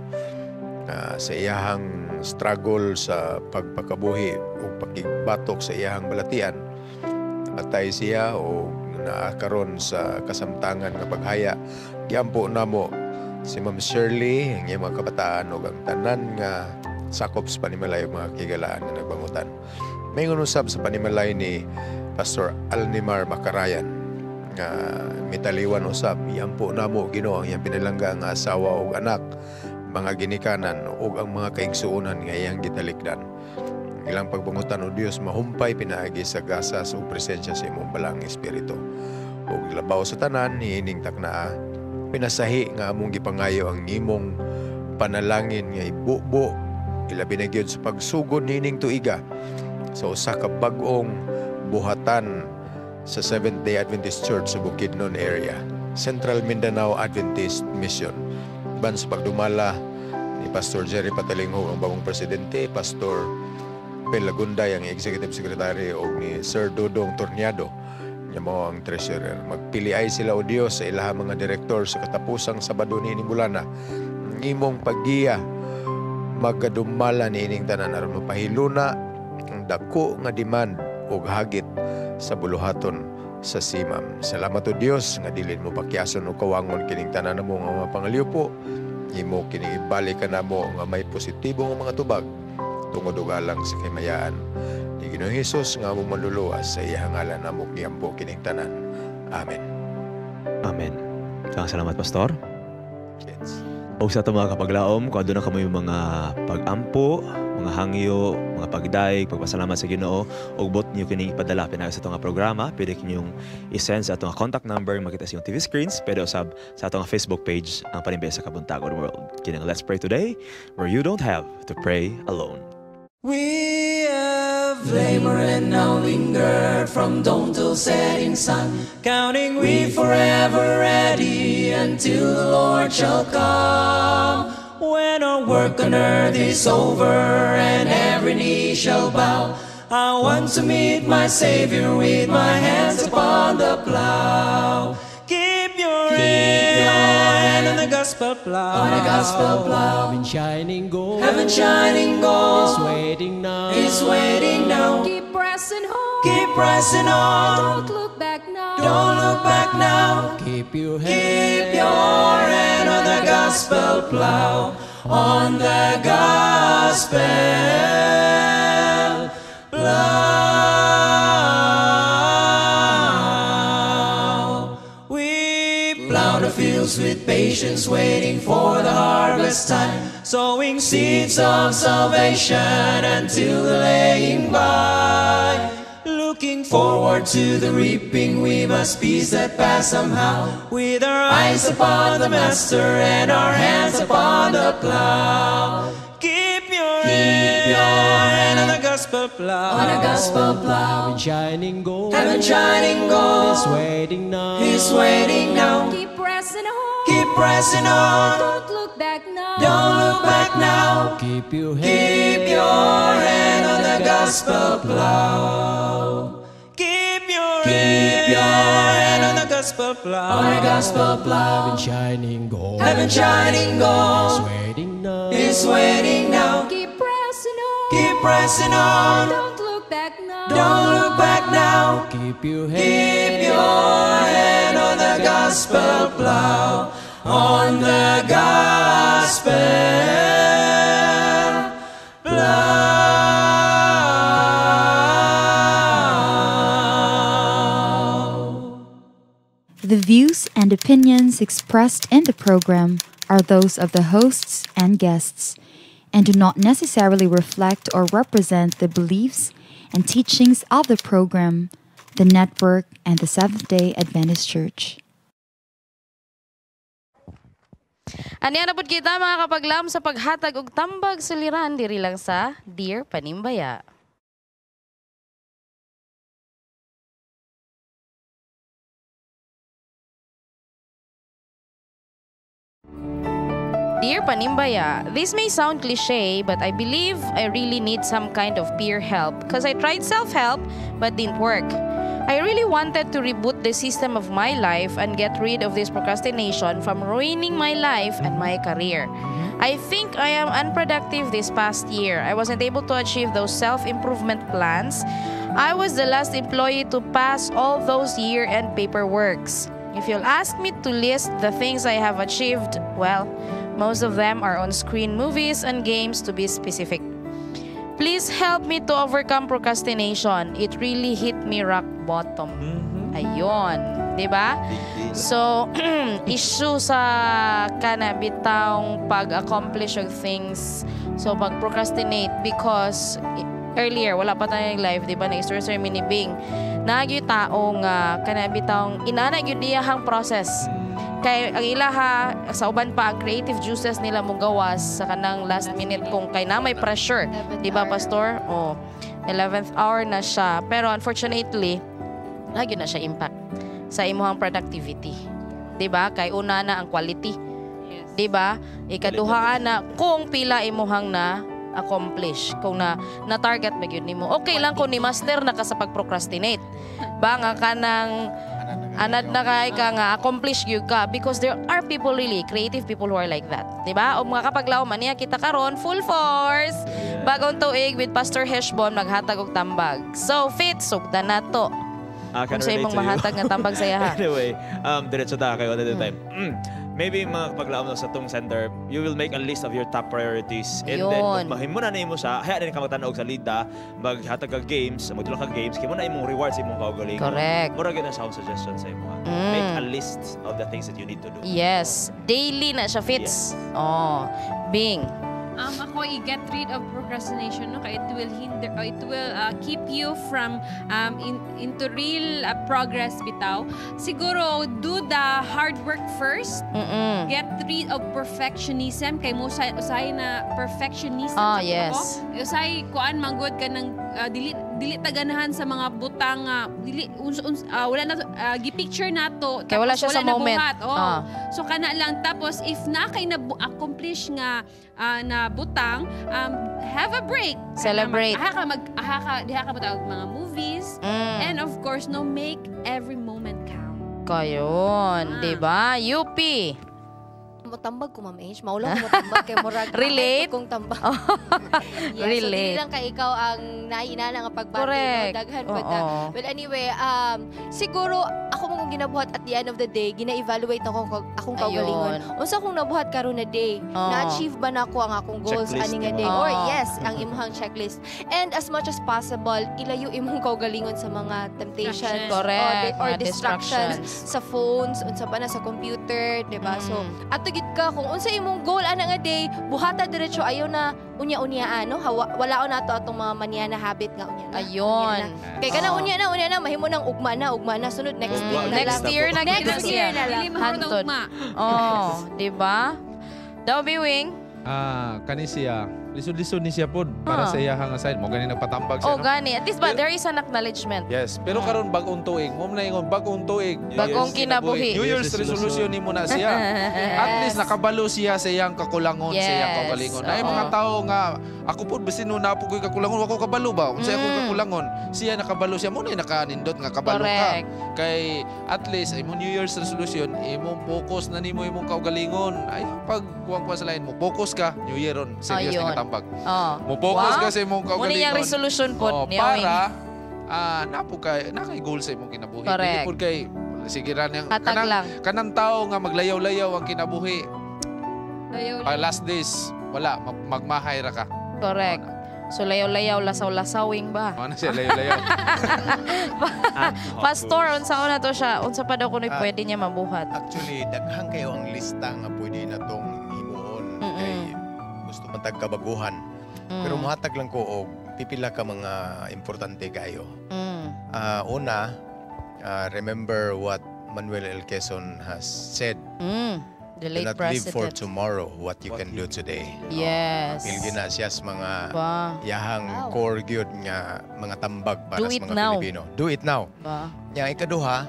[SPEAKER 14] sa iyahang struggle sa pagpakabuhi o pagbatok sa iyahang balatian. Atay siya o naakaron sa kasamtangan nga paghaya. Giampo namo si Ma'am Shirley, ang iyang mga kabataan ug ang tanan nga sakop sa panimalay ug mga kigalaan nga nagbangutan. May usab sa panimalay ni Pastor Alnimar Makarayan nga mitaliwan usab. Iampo namo, Ginoo, ang iyang pinalangga nga asawa ug anak, mga ginikanan ug ang mga kaigsuonan nga iyang gitalikdan. Ilang pagbangutan, o Dios, mahumpay pinaagi sa gasas ug presensya sa imong balang espiritu. Ug labaw sa tanan niining taknaa, pinasahi nga among gipangayo ang imong panalangin nga ibubo ilabi na gyud sa pagsugod niining tuiga sa usa ka bag-ong buhatan sa Seventh-day Adventist Church sa Bukidnon area, Central Mindanao Adventist Mission. Ban sa pagdumala ni Pastor Jerry Patalinghog ang bagong presidente, Pastor Pel Lagunday ang executive secretary o ni Sir Dodong Torniado nya mao ang treasurer. Magpili ay sila, o Dios, sa ilahang mga direktor sa katapusang Sabado niining bulana. Ang imong paggiya magadumala niining tanan aron mapahiluna ang dako nga demand og hagit sa buluhaton sa CMAM. Salamat, o Dios, nga dilin mo pakyason o kawangon kining tanan namo nga mga pangalyupo. Imo kining ibalik kanamo nga may positibo nga mga tubag tungod og alang sa kahimayaan ni Ginoong Hesus nga among manluluwas, sa iyang ngalan amo giampo kining tanan. Amen.
[SPEAKER 6] Amen. Daghang salamat, Pastor.
[SPEAKER 14] Yes.
[SPEAKER 6] O sa ato mga kapaglaom, kung aduna kamoy mga pag-ampo, mga hangyo, mga pagdayeg, pagpasalamat sa Ginoo, ug buot niyo kining ipadala pinaagi sa atong nga programa, pwede kinyong i-send sa atong contact number makita sa inyong TV screens, pwede usab sa atong Facebook page ang Panimbiya sa Kabuntagon World. Kining Let's Pray Today, where you don't have to pray alone.
[SPEAKER 2] We have labored and now lingered from dawn till setting sun, counting we forever ready until the Lord shall come. When our work on earth is over and every knee shall bow, I want to meet my Savior with my hands upon the plow. Keep your gospel plow. On the gospel plow.
[SPEAKER 8] Heaven shining gold.
[SPEAKER 2] Heaven shining gold.
[SPEAKER 8] Is waiting now.
[SPEAKER 2] Is waiting now.
[SPEAKER 15] Keep pressing on.
[SPEAKER 2] Keep pressing on.
[SPEAKER 15] Don't look back now.
[SPEAKER 2] Don't look back now.
[SPEAKER 8] Keep your
[SPEAKER 2] Keep
[SPEAKER 8] hand.
[SPEAKER 2] your hand on the gospel plow. On the gospel plow. We plow the fields with patience, waiting for the harvest time, sowing seeds of salvation until the laying by. Looking forward to the reaping, we must be steadfast somehow, with our eyes upon the Master and our hands upon the plow. Keep your hand on the gospel plow.
[SPEAKER 8] On the gospel plow. Heaven shining gold.
[SPEAKER 2] Heaven shining gold.
[SPEAKER 8] Is waiting now.
[SPEAKER 2] Is waiting now.
[SPEAKER 15] Keep pressing on.
[SPEAKER 2] Keep pressing on.
[SPEAKER 15] Don't look back now.
[SPEAKER 2] Don't look back now.
[SPEAKER 8] Keep your hand.
[SPEAKER 2] Keep your hand on the gospel plow. Keep your hand on the gospel plow. On the gospel plow.
[SPEAKER 8] Heaven shining gold.
[SPEAKER 2] Heaven shining gold.
[SPEAKER 8] Is waiting now.
[SPEAKER 2] Is waiting now.
[SPEAKER 15] Keep pressing on.
[SPEAKER 2] Keep pressing on.
[SPEAKER 15] Don't look back now.
[SPEAKER 2] Don't look back now.
[SPEAKER 8] Keep your hand.
[SPEAKER 2] Keep your hand on the gospel plow. On the gospel plow.
[SPEAKER 13] The views and opinions expressed in the program are those of the hosts and guests and do not necessarily reflect or represent the beliefs and teachings of the program, the network, and the Seventh day Adventist Church.
[SPEAKER 15] Aniya na pud kita, mga kapaglaom, sa paghatag og tambag suliran diri lang sa Dear Panimbaya. Dear Panimbaya, this may sound cliche, but I believe I really need some kind of peer help because I tried self-help but didn't work. I really wanted to reboot the system of my life and get rid of this procrastination from ruining my life and my career. I think I am unproductive this past year. I wasn't able to achieve those self-improvement plans. I was the last employee to pass all those year-end paperworks. If you'll ask me to list the things I have achieved, well, most of them are on-screen movies and games, to be specific. Please help me to overcome procrastination. It really hit me rock bottom. Ayun, 'di ba? So, issue sa kana bitawng pag-accomplish og things. So, pag-procrastinate because earlier wala pa tayo live, 'di ba? Nag-story sa mini Bing. Naa gyud tao nga kana bitawng inana gyud iyahang process. Kay ang ilaha sa uban pa ang creative juices nila mo gawas sa kanang last minute kung kay na may pressure, 'di ba, pastor? Oh, 11th hour na siya. Pero unfortunately, lagi na siya impact sa imuhang productivity. 'Di ba? Kay una na ang quality. 'Di ba? Ikaduha na kung pila imuhang na accomplish, kung na na target ba gyud nimo. Okay lang kung ni master na ka sa pag-procrastinate. Ba nga kanang anad na kay ka nga accomplish gyud ka, because there are people really creative people who are like that, 'di ba? O mga kapaglaom, niya kita karon full force. Bagong tuig with Pastor Heshbon maghatag og tambag. So fit sugdan nato.
[SPEAKER 6] I can
[SPEAKER 15] Kung sa
[SPEAKER 6] relate
[SPEAKER 15] imong
[SPEAKER 6] to you.
[SPEAKER 15] mahatag nga tambag sa iyaha.
[SPEAKER 6] Anyway, diretso ta kayo at the time. Maybe mga kapaglaom no, sa tong center, you will make a list of your top priorities. And then,
[SPEAKER 15] Ayun.
[SPEAKER 6] mahimo na nimo siya, hayaan din ka magtan-og sa lida, maghatag ka games, magdula ka games, kay mo na imong reward sa imong kaugalingon.
[SPEAKER 15] Correct.
[SPEAKER 6] Mura gyud na siya akong suggestion sa imo. Make a list of the things that you need to do.
[SPEAKER 15] Yes, daily na siya fits. Oh, Bing.
[SPEAKER 5] Ako, i-get rid of procrastination, no? Kay it will hinder, it will keep you from into real progress bitaw. Siguro, do the hard work first. Get rid of perfectionism. Kay mo usahay na perfectionism. Sa ko. Usahay, kuan, manggod ka ng, dili, dili taganahan sa mga butang, dili, uns, uns, wala na, gi-picture na to.
[SPEAKER 15] Kay wala
[SPEAKER 5] tapos
[SPEAKER 15] siya sa
[SPEAKER 5] na
[SPEAKER 15] moment.
[SPEAKER 5] buhat. Oh. So kana lang, tapos if na kay na accomplish nga na butang, have a break.
[SPEAKER 15] Celebrate.
[SPEAKER 5] Aha ka mag aha ka diha ka matawag mga movies. And of course, no, make every moment count.
[SPEAKER 15] Kayon, 'di ba? UP.
[SPEAKER 3] Motambag ko, Ma'am Ange. Maulaw ko motambag kay murag
[SPEAKER 15] Relate?
[SPEAKER 3] Kong tambag. Yes, so
[SPEAKER 15] Relate.
[SPEAKER 3] dili lang kay ikaw ang naina nga pagbati,
[SPEAKER 15] Correct.
[SPEAKER 3] no? Daghan pud na. Well, anyway, siguro ako mong ginabuhat at the end of the day, gina-evaluate ako akong kaugalingon. Unsa akong nabuhat karon na day? Na-achieve ba nako ang akong goals
[SPEAKER 6] Checklist
[SPEAKER 3] ani nga
[SPEAKER 6] nimo.
[SPEAKER 3] day? Or yes, ang imong checklist. And as much as possible, ilayo imong kaugalingon sa mga temptations or
[SPEAKER 15] Mga
[SPEAKER 3] distractions,
[SPEAKER 15] distractions.
[SPEAKER 3] sa phones, unsa pa na sa computer, di ba? So, ato gid ka kung unsa imong goal ana nga day, buhata diretso, ayaw na unya-unyaan, no? Hawa, wala nato atong mga manyana habit nga unya na.
[SPEAKER 15] Ayun.
[SPEAKER 3] Unya na. Kay kanang unya na, unya na, mahimo nang ugma na, ugma na, sunod next week na
[SPEAKER 15] Next
[SPEAKER 3] lang.
[SPEAKER 15] year na
[SPEAKER 3] Next
[SPEAKER 15] gid
[SPEAKER 3] year na lang.
[SPEAKER 5] Dili mahurot ang
[SPEAKER 15] Hantod.
[SPEAKER 5] ugma.
[SPEAKER 15] Oh, di ba? Daw Wing.
[SPEAKER 4] Ah, kani siya. Lisod-lisod ni siya pod para sa iya nga side. Mo gani nagpatambag siya,
[SPEAKER 15] Oh,
[SPEAKER 4] no?
[SPEAKER 15] gani. At least ba, there is an acknowledgement.
[SPEAKER 4] Yes, pero karon bagong tuig, mo na ingon bagong tuig. New
[SPEAKER 15] Bagong
[SPEAKER 4] Year's
[SPEAKER 15] kinabuhi.
[SPEAKER 4] New Year's resolution nimo na siya. At least nakabalo siya sa iyang kakulangon, sa iyang kaugalingon. Ay mga tao nga ako pod bisin no na po ko'y kakulangon, wa ko kabalo ba? Unsa akong kakulangon? Siya nakabalo siya mo na nakanindot nga kabalo
[SPEAKER 15] Correct.
[SPEAKER 4] ka. Kay at least imong New Year's resolution, imong focus na nimo imong kaugalingon. Ay pag kuwang-kuwang sa lain mo, focus ka New Year ron. Serious
[SPEAKER 15] Ayun.
[SPEAKER 4] na katambag.
[SPEAKER 15] Oh.
[SPEAKER 4] Mo focus ka sa imong
[SPEAKER 15] Muna
[SPEAKER 4] kaugalingon.
[SPEAKER 15] niyang resolution po
[SPEAKER 4] Oh,
[SPEAKER 15] ni Wing.
[SPEAKER 4] para napo kay na kay goal sa imong kinabuhi.
[SPEAKER 15] Correct.
[SPEAKER 4] Dili pud kay sige ra niyang
[SPEAKER 15] Hatag
[SPEAKER 4] kanang,
[SPEAKER 15] lang.
[SPEAKER 4] kanang tao nga maglayaw-layaw ang kinabuhi.
[SPEAKER 5] Layaw.
[SPEAKER 4] Pag last days wala magmahay ra ka.
[SPEAKER 15] Correct. So layaw-layaw, lasaw-lasawing ba?
[SPEAKER 4] Ano siya layaw-layaw.
[SPEAKER 15] Pastor, unsa na to siya? Unsa pa daw kuno'y pwede niya mabuhat?
[SPEAKER 14] Actually, daghan kayo ang lista nga pwede na tong himuon kay gusto man tag kabaguhan. Pero muhatag lang ko og pipila ka mga importante kayo. Una, remember what Manuel L. Quezon has said.
[SPEAKER 15] The
[SPEAKER 14] Do
[SPEAKER 15] late
[SPEAKER 14] not live for
[SPEAKER 15] president.
[SPEAKER 14] tomorrow what you can do today.
[SPEAKER 15] Yes.
[SPEAKER 14] Pilgi na siya sa mga
[SPEAKER 15] Ba.
[SPEAKER 14] yahang core gyud nga mga tambag para
[SPEAKER 15] Do
[SPEAKER 14] sa
[SPEAKER 15] it
[SPEAKER 14] mga
[SPEAKER 15] now.
[SPEAKER 14] Pilipino. Do it now.
[SPEAKER 15] Ba.
[SPEAKER 14] Nya ikaduha,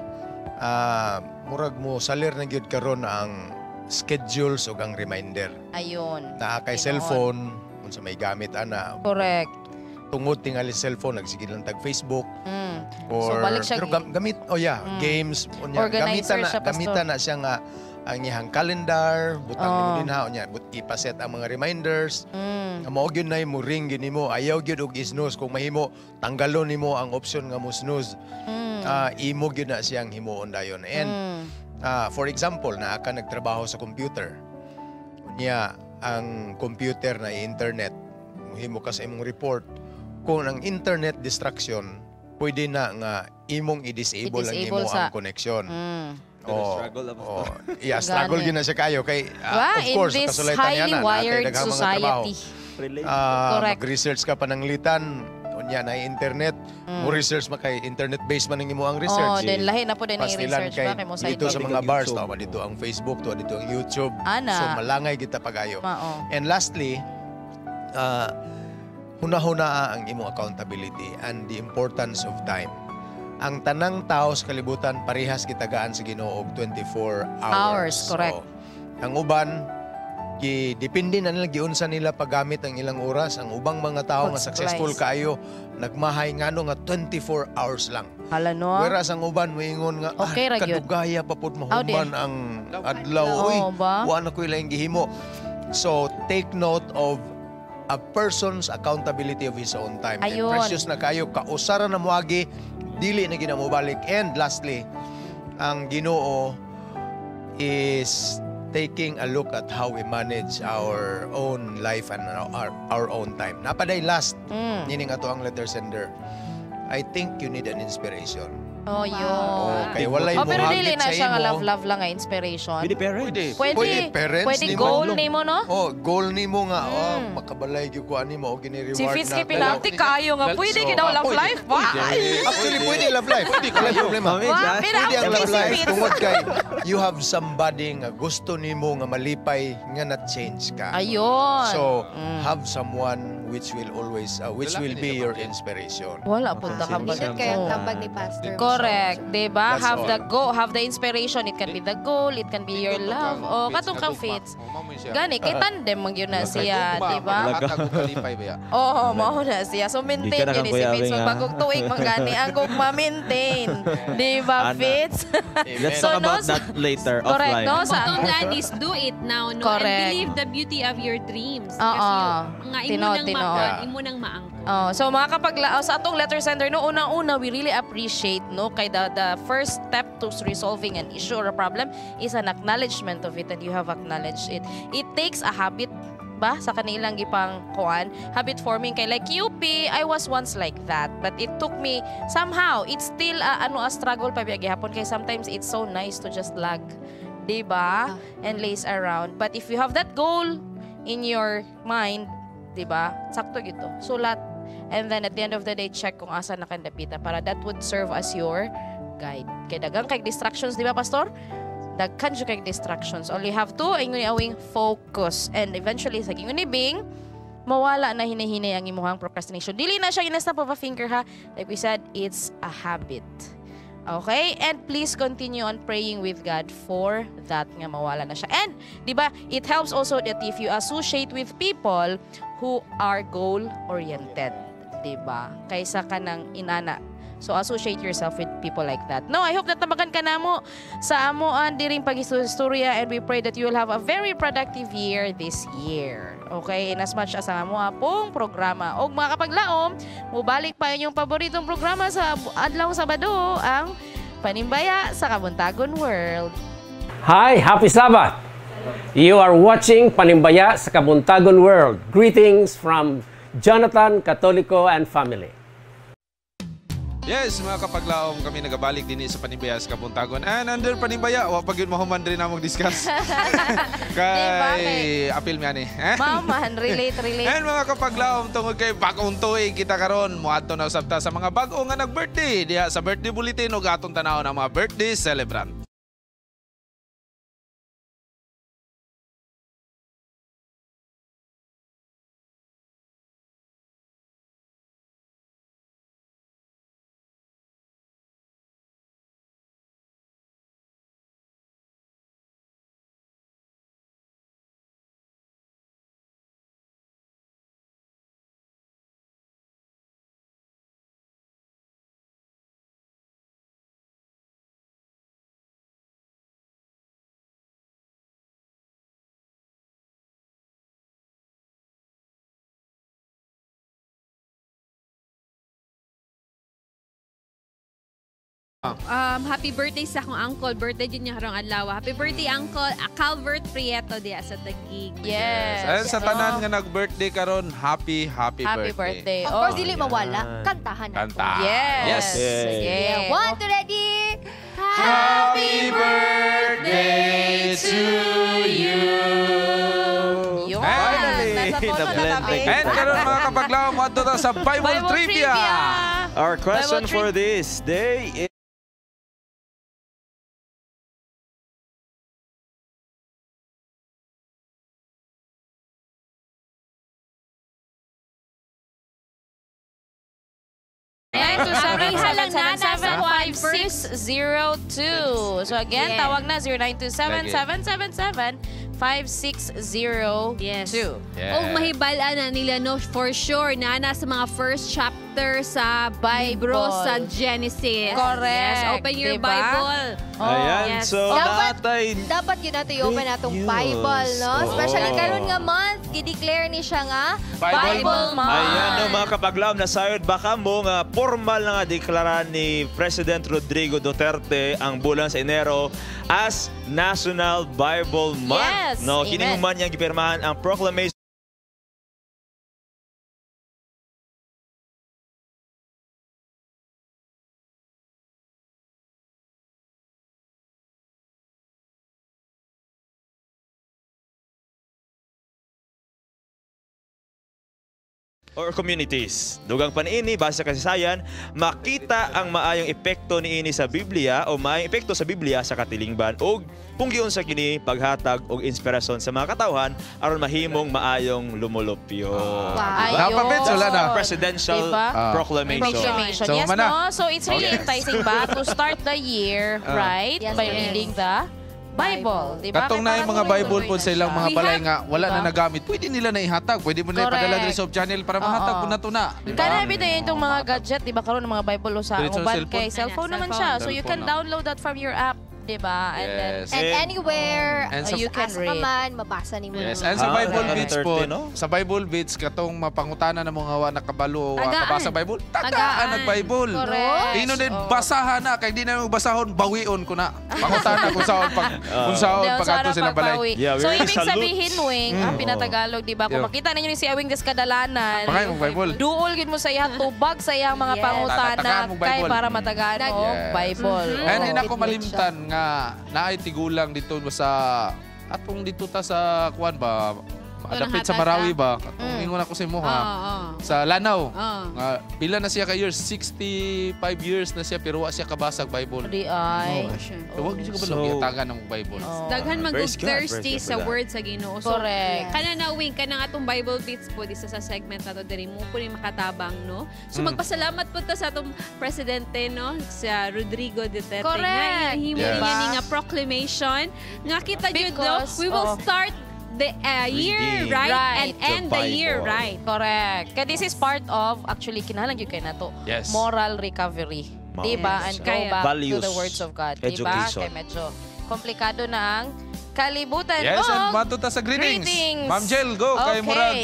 [SPEAKER 14] murag mo salir na gyud karon ang schedules ug ang reminder.
[SPEAKER 15] Ayun.
[SPEAKER 14] Naa kay
[SPEAKER 15] Tinuod.
[SPEAKER 14] cellphone, unsa may gamit ana.
[SPEAKER 15] Correct.
[SPEAKER 14] Tungod tingali cellphone nagsige lang tag Facebook or
[SPEAKER 15] So, balik siya
[SPEAKER 14] pero gamit oh yeah, games unya
[SPEAKER 15] Organizer
[SPEAKER 14] gamitan na
[SPEAKER 15] siya, Pastor.
[SPEAKER 14] gamitan na siya nga ang iyang calendar, butang nimo dinha unya but ipaset ang mga reminders. Nga mao gyud nay mo ring gyud nimo, ayaw gyud og i-snooze kung mahimo tanggalon nimo ang option nga mo snooze. Imo gyud na siyang himuon dayon. And for example, naa ka nagtrabaho sa computer. Unya ang computer na internet, muhimo ka sa imong report. Kung ang internet distraction, pwede na nga imong i-disable ang
[SPEAKER 15] I-disable
[SPEAKER 14] imo ang connection.
[SPEAKER 6] Pero struggle na,
[SPEAKER 14] Oh. Yeah, struggle
[SPEAKER 15] Gani.
[SPEAKER 14] gyud na siya kayo kay
[SPEAKER 15] Ba,
[SPEAKER 14] of course
[SPEAKER 15] in this
[SPEAKER 14] kasulay taniya
[SPEAKER 15] highly
[SPEAKER 14] na, natay
[SPEAKER 15] wired
[SPEAKER 14] daghang mga trabaho.
[SPEAKER 15] society.
[SPEAKER 6] Relate.
[SPEAKER 15] Correct.
[SPEAKER 14] Mag-research ka pananglitan, unya na internet, mo research ma kay internet based man ang imo ang research.
[SPEAKER 15] Oh, then lahi na po din ang
[SPEAKER 14] Pastilan
[SPEAKER 15] research
[SPEAKER 14] kay
[SPEAKER 15] ba kay mo sa
[SPEAKER 14] dito sa mga bars, tawa dito ang Facebook, tuwa dito ang YouTube.
[SPEAKER 15] Ana.
[SPEAKER 14] So malangay kita pagayo.
[SPEAKER 15] Mao.
[SPEAKER 14] And lastly, hunahuna ang imong accountability and the importance of time. Ang tanang tao sa kalibutan parehas gitagaan sa Ginoo og 24 hours.
[SPEAKER 15] Hours, correct.
[SPEAKER 14] So, ang uban gi depende na nila giunsa nila paggamit ang ilang oras. Ang ubang mga tao nga
[SPEAKER 15] Pag-splice.
[SPEAKER 14] successful kaayo nagmahay ngano nga 24 hours lang.
[SPEAKER 15] Hala no.
[SPEAKER 14] Whereas ang uban moingon nga
[SPEAKER 15] Okay ra gyud.
[SPEAKER 14] kadugaya pa pud
[SPEAKER 15] Aw, di.
[SPEAKER 14] mahuman ang adlaw. Uy,
[SPEAKER 15] Oo ba?
[SPEAKER 14] wa na ko'y laing gihimo. So take note of a person's accountability of his own time. And
[SPEAKER 15] Ayun.
[SPEAKER 14] precious na kayo kausara na moagi dili na ginamobalik. And lastly, ang Ginoo is taking a look at how we manage our own life and our own time. Napaday last, nining ato ang letter sender. I think you need an inspiration.
[SPEAKER 15] Oh, yun.
[SPEAKER 14] Oh, kay walay
[SPEAKER 15] Oh, pero
[SPEAKER 14] mohanggit
[SPEAKER 15] dili na
[SPEAKER 14] sa
[SPEAKER 15] siya nga
[SPEAKER 14] imo.
[SPEAKER 15] love-love lang nga inspiration.
[SPEAKER 6] Pwede parents.
[SPEAKER 15] Pwede.
[SPEAKER 14] Pwede parents
[SPEAKER 15] Pwede
[SPEAKER 14] nimo.
[SPEAKER 15] goal nimo, no?
[SPEAKER 14] Oh, goal nimo nga oh, makabalay gyud ko ani mo og gini-reward
[SPEAKER 15] Si Fitz
[SPEAKER 14] na
[SPEAKER 15] kay pinanti kaayo nga pwede
[SPEAKER 14] So,
[SPEAKER 15] gid daw love
[SPEAKER 14] pwede.
[SPEAKER 15] life ba?
[SPEAKER 14] Actually, pwede love life. Pwede wala problema.
[SPEAKER 15] Wah,
[SPEAKER 14] Pwede ang
[SPEAKER 15] pinanti
[SPEAKER 14] love
[SPEAKER 15] si
[SPEAKER 14] life
[SPEAKER 15] Fitz.
[SPEAKER 14] tungod kay you have somebody nga gusto nimo nga malipay nga na-change ka.
[SPEAKER 15] Ayun.
[SPEAKER 14] So, have someone which will always which will be your inspiration.
[SPEAKER 15] Wala punta ka ba?
[SPEAKER 3] Nindot kayo ang tambag ni Pastor.
[SPEAKER 15] Correct, 'di ba?
[SPEAKER 14] That's
[SPEAKER 15] Have
[SPEAKER 14] all.
[SPEAKER 15] the go, have the inspiration. It can be the goal, it can be your love. Oh, katong kang Fitz. Gani kay tandem man gyud na siya, 'di ba?
[SPEAKER 4] Kalipay ba ya?
[SPEAKER 15] Oo, mao na siya. So maintain
[SPEAKER 6] Di ka na
[SPEAKER 15] yun
[SPEAKER 6] kang
[SPEAKER 15] ni si
[SPEAKER 6] Kuya
[SPEAKER 15] Fitz.
[SPEAKER 6] Wing, ah.
[SPEAKER 15] Magbagong tuig man gani ang gugma maintain. 'Di ba,
[SPEAKER 6] Ana.
[SPEAKER 15] Fitz?
[SPEAKER 6] Let's
[SPEAKER 15] So,
[SPEAKER 6] talk about
[SPEAKER 15] no,
[SPEAKER 6] that later,
[SPEAKER 15] Correct,
[SPEAKER 6] offline.
[SPEAKER 15] no? Sa-
[SPEAKER 5] Bottom line is do it now, no?
[SPEAKER 15] Correct.
[SPEAKER 5] And believe the beauty of your dreams.
[SPEAKER 15] Oo.
[SPEAKER 5] Kasi nga imo
[SPEAKER 15] Tinood,
[SPEAKER 5] nang
[SPEAKER 15] tinood.
[SPEAKER 5] makuan, imo nang maangkon.
[SPEAKER 15] Oh, so mga kapag sa atong letter sender no, unang-una we really appreciate no kay the first step to resolving an issue or a problem is an acknowledgement of it, and you have acknowledged it. It takes a habit ba sa kanilang gipang kuan, habit forming kay like UP, I was once like that, but it took me somehow, it's still a struggle pa biya gihapon kay sometimes it's so nice to just lag, 'di ba? And laze around. But if you have that goal in your mind, 'di ba? Sakto gito. Sulat. And then at the end of the day, check kung asa na kandapita para that would serve as your guide. Kay daghang kay distractions, di ba, Pastor? Daghan jud kay distractions. All you have to ingon awing focus. And eventually, sa ingon ni Bing, mawala na hinahinay ang imuhang procrastination. Dili na siya in a snap of a finger, ha. Like we said, it's a habit. Okay? And please continue on praying with God for that nga mawala na siya. And, di ba, it helps also that if you associate with people who are goal-oriented. Di ba? Kaysa ka ng inana. So, associate yourself with people like that. No, I hope natambakan ka namo sa amoan diring pag-istorya, and we pray that you will have a very productive year this year. Okay? In as much as ang amo pong programa. Og mga kapaglaom, mubalik pa inyong paboritong programa sa Adlaw Sabado, ang Panimbaya sa Kabuntagon World.
[SPEAKER 1] Hi, happy Sabbath! You are watching Panimbaya sa Kabuntagon World. Greetings from Jonathan Catolico and family.
[SPEAKER 4] Yes, mga kapaglaom, kami nagabalik din sa Panimbaya sa Kabuntagon. And under Panimbaya, wa pa gyud mahuman rin namong discuss. Kay apil mi ani. Eh?
[SPEAKER 15] Mauman, relate, relate.
[SPEAKER 4] And mga kapaglaom, tungod kay bagong tuig kita karon, moadto na usab ta sa mga bag-o nga nag-birthday diha sa birthday bulletin ug atong tan-awon ang mga birthday celebrant.
[SPEAKER 5] Happy birthday sa akong uncle. Birthday yun niya karong adlaw. Happy birthday, Uncle Calvert Prieto diya sa Taguig.
[SPEAKER 15] Yes.
[SPEAKER 4] And sa tanan nga nag-birthday karon, happy happy,
[SPEAKER 15] Happy birthday.
[SPEAKER 3] Of course, dili mawala. Kantahan na.
[SPEAKER 4] Kanta.
[SPEAKER 15] Yes.
[SPEAKER 4] Yes.
[SPEAKER 3] Sige. One, two, ready?
[SPEAKER 4] Happy birthday to you.
[SPEAKER 15] Yun.
[SPEAKER 4] Finally.
[SPEAKER 15] Nasa tono na kami.
[SPEAKER 4] And karon mga kapaglaom, moadto ta sa Bible,
[SPEAKER 15] Bible
[SPEAKER 4] Trivia.
[SPEAKER 6] Our question
[SPEAKER 15] Bible
[SPEAKER 6] for this day is
[SPEAKER 15] Nine two seven
[SPEAKER 5] Halang
[SPEAKER 15] seven
[SPEAKER 5] nana
[SPEAKER 15] seven
[SPEAKER 5] sa
[SPEAKER 15] seven five six zero two. So again,
[SPEAKER 5] Yes.
[SPEAKER 15] tawag na 0927-777-5602.
[SPEAKER 5] Yes.
[SPEAKER 4] Yeah.
[SPEAKER 5] Og mahibal-an na nila no for sure na nasa mga first chapter sa
[SPEAKER 15] Bible.
[SPEAKER 5] libro sa Genesis.
[SPEAKER 15] Correct.
[SPEAKER 5] Yes, open your
[SPEAKER 15] Diba?
[SPEAKER 5] Bible.
[SPEAKER 6] Ayan,
[SPEAKER 5] Yes.
[SPEAKER 6] so
[SPEAKER 3] Dapat-
[SPEAKER 6] natay
[SPEAKER 3] Dapat yun nato i-open atong
[SPEAKER 6] news.
[SPEAKER 3] Bible, no?
[SPEAKER 6] Oo.
[SPEAKER 3] Especially karon nga month, gideclare ni siya nga
[SPEAKER 4] Bible
[SPEAKER 3] Month.
[SPEAKER 6] Ayan, no, mga kapaglaom, nasayod baka mo nga formal na nga deklara ni President Rodrigo Duterte ang bulan sa Enero as National Bible Month.
[SPEAKER 15] Yes,
[SPEAKER 6] no,
[SPEAKER 15] amen.
[SPEAKER 6] kini man niyang gipirmahan ang proclamation or communities. Dugang paniini base sa kasaysayan, makita ang maayong epekto niini sa Biblia o maayong epekto sa Biblia sa katilingban ug punggion sa kini paghatag og inspirasyon sa mga katawhan aron mahimong maayong lumulupyo.
[SPEAKER 15] Wow.
[SPEAKER 6] Diba?
[SPEAKER 4] Napapits, wala na.
[SPEAKER 6] Presidential
[SPEAKER 15] Diba?
[SPEAKER 6] proclamation.
[SPEAKER 15] Proclamation.
[SPEAKER 4] So,
[SPEAKER 15] yes,
[SPEAKER 4] mana.
[SPEAKER 15] no? So it's really
[SPEAKER 4] Okay.
[SPEAKER 15] enticing ba to start the year, right?
[SPEAKER 3] Yes,
[SPEAKER 15] By
[SPEAKER 3] yes.
[SPEAKER 15] reading the Bible, di ba?
[SPEAKER 4] Katong
[SPEAKER 15] Kay
[SPEAKER 4] na yung
[SPEAKER 15] para
[SPEAKER 4] mga Bible
[SPEAKER 15] tuloy-tuloy
[SPEAKER 4] po
[SPEAKER 15] na
[SPEAKER 4] sa ilang
[SPEAKER 15] siya.
[SPEAKER 4] mga
[SPEAKER 5] We
[SPEAKER 4] balay
[SPEAKER 5] have-
[SPEAKER 4] nga wala
[SPEAKER 15] Diba?
[SPEAKER 4] na nagamit. Pwede nila na ihatag. Pwede mo na ipadala
[SPEAKER 15] Correct.
[SPEAKER 4] diri sa channel para mahatag
[SPEAKER 15] Oo.
[SPEAKER 4] po na to na. Di ba?
[SPEAKER 15] Kana bitaw yung itong mga gadget, di ba karon ng mga Bible o sa
[SPEAKER 4] Diretso
[SPEAKER 15] uban
[SPEAKER 4] cellphone.
[SPEAKER 15] kay cellphone naman
[SPEAKER 5] Cellphone.
[SPEAKER 15] siya. So you can
[SPEAKER 4] Cellphone na.
[SPEAKER 15] download that from your app. Diba? And then,
[SPEAKER 4] Yes.
[SPEAKER 3] And anywhere,
[SPEAKER 4] And
[SPEAKER 3] you can
[SPEAKER 4] sa-
[SPEAKER 3] read. Ka man, mabasa nimo.
[SPEAKER 4] Yes, and sa
[SPEAKER 6] Ah,
[SPEAKER 4] Bible
[SPEAKER 6] Tagaan
[SPEAKER 4] Beats
[SPEAKER 6] 30,
[SPEAKER 4] po,
[SPEAKER 6] no?
[SPEAKER 4] sa Bible Beats katong mapangutana na mga wa nakabalo wa
[SPEAKER 5] Tagaan.
[SPEAKER 4] kabasa Bible, tagaan
[SPEAKER 15] Tagaan.
[SPEAKER 4] ang Bible.
[SPEAKER 15] Correct.
[SPEAKER 4] Ino din
[SPEAKER 15] Oo.
[SPEAKER 4] basahan na kay di na mo basahon bawion ko na. Pangutana kung saon pag kung saon
[SPEAKER 15] Daw,
[SPEAKER 4] pag
[SPEAKER 15] sana
[SPEAKER 4] ato sila balay.
[SPEAKER 15] pagpawi.
[SPEAKER 6] Yeah, we
[SPEAKER 15] So,
[SPEAKER 6] really
[SPEAKER 15] ibig
[SPEAKER 6] salute.
[SPEAKER 15] sabihin, Wing, ang pinatagalog, di ba? Kung makita ninyo ni si Awing Deskadalanan,
[SPEAKER 4] Pangay mong Bible.
[SPEAKER 15] duol gid mo sa iya, tubag sa iyang mga
[SPEAKER 3] Yes.
[SPEAKER 15] pangutana
[SPEAKER 4] Tatakaan mong
[SPEAKER 15] kay
[SPEAKER 4] Bible.
[SPEAKER 15] para matagaan og
[SPEAKER 4] Yes.
[SPEAKER 15] Bible.
[SPEAKER 4] And
[SPEAKER 15] Oo.
[SPEAKER 4] hindi na ko malimtan nga naay tigulang dito sa atong dito ta sa kuan ba adapit sa
[SPEAKER 5] hatas,
[SPEAKER 4] Marawi
[SPEAKER 5] ah.
[SPEAKER 4] ba katong ingon ako sa imo ha
[SPEAKER 5] Oo, oo.
[SPEAKER 4] sa Lanao
[SPEAKER 5] Oo.
[SPEAKER 4] nga pila na siya ka years, 65 years na siya pero wa siya kabasag Bible.
[SPEAKER 15] Di ay.
[SPEAKER 4] So, wag siya kabalo
[SPEAKER 6] So-
[SPEAKER 4] gitagan ng Bible.
[SPEAKER 5] Daghan man
[SPEAKER 6] Praise
[SPEAKER 5] og
[SPEAKER 6] God, praise
[SPEAKER 5] thirsty
[SPEAKER 6] God for
[SPEAKER 5] sa
[SPEAKER 6] that.
[SPEAKER 5] word sa Ginoo. So,
[SPEAKER 15] Correct.
[SPEAKER 5] Kana na wing kanang atong Bible Beats po isa sa segment nato diri mo po ni makatabang, no. So magpasalamat po ta sa atong presidente, no, sa Rodrigo Duterte.
[SPEAKER 15] Correct.
[SPEAKER 5] Nga himo
[SPEAKER 4] Yes.
[SPEAKER 5] niya ni nga proclamation nga kita jud, no,
[SPEAKER 15] Because,
[SPEAKER 5] we will
[SPEAKER 15] oh.
[SPEAKER 5] start the year
[SPEAKER 6] Reading.
[SPEAKER 5] right,
[SPEAKER 15] Right.
[SPEAKER 5] and end
[SPEAKER 6] The
[SPEAKER 5] the year
[SPEAKER 6] Bible.
[SPEAKER 5] right.
[SPEAKER 15] Correct. Kaya this is part of, actually, kinahanglan gyud kay nato.
[SPEAKER 4] Yes.
[SPEAKER 15] Moral recovery. Diba?
[SPEAKER 6] Yes.
[SPEAKER 15] And go
[SPEAKER 5] Kaya.
[SPEAKER 15] back to
[SPEAKER 6] Values.
[SPEAKER 15] the words of God. Diba?
[SPEAKER 6] Education.
[SPEAKER 15] Kaya medyo komplikado na ang kalibutan.
[SPEAKER 4] Yes, and
[SPEAKER 15] Og
[SPEAKER 4] mato ta sa greetings.
[SPEAKER 15] Greetings.
[SPEAKER 4] Ma'am Jel, go. Kay
[SPEAKER 15] Okay.
[SPEAKER 4] murag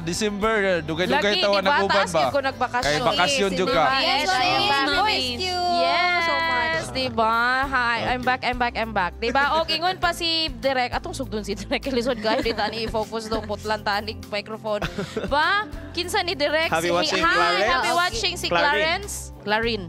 [SPEAKER 4] December, dugay-dugay
[SPEAKER 15] Lagi,
[SPEAKER 4] tawa
[SPEAKER 15] diba?
[SPEAKER 4] nag-uban
[SPEAKER 15] Taas
[SPEAKER 4] ba?
[SPEAKER 15] gyud ko nagbakasyon.
[SPEAKER 4] Kay bakasyon
[SPEAKER 3] Yes,
[SPEAKER 4] jud ka.
[SPEAKER 15] Diba?
[SPEAKER 3] Yes,
[SPEAKER 15] Yes,
[SPEAKER 3] I
[SPEAKER 15] I'm
[SPEAKER 3] am
[SPEAKER 15] back.
[SPEAKER 3] back.
[SPEAKER 15] Uy,
[SPEAKER 3] Missed you
[SPEAKER 15] Yes,
[SPEAKER 3] so much.
[SPEAKER 15] Diba? Hi, I'm back, I'm back, I'm back. Diba? O, ingon pa si Direk. Atong sugdon si Direk. Lisod kayo, di tani i-focus daw. Putlan tani microphone. Ba? Kinsa ni Direk?
[SPEAKER 6] Happy watching,
[SPEAKER 15] Hi,
[SPEAKER 6] Clarence.
[SPEAKER 15] happy watching si
[SPEAKER 6] Clarin.
[SPEAKER 15] Clarence. Clarin.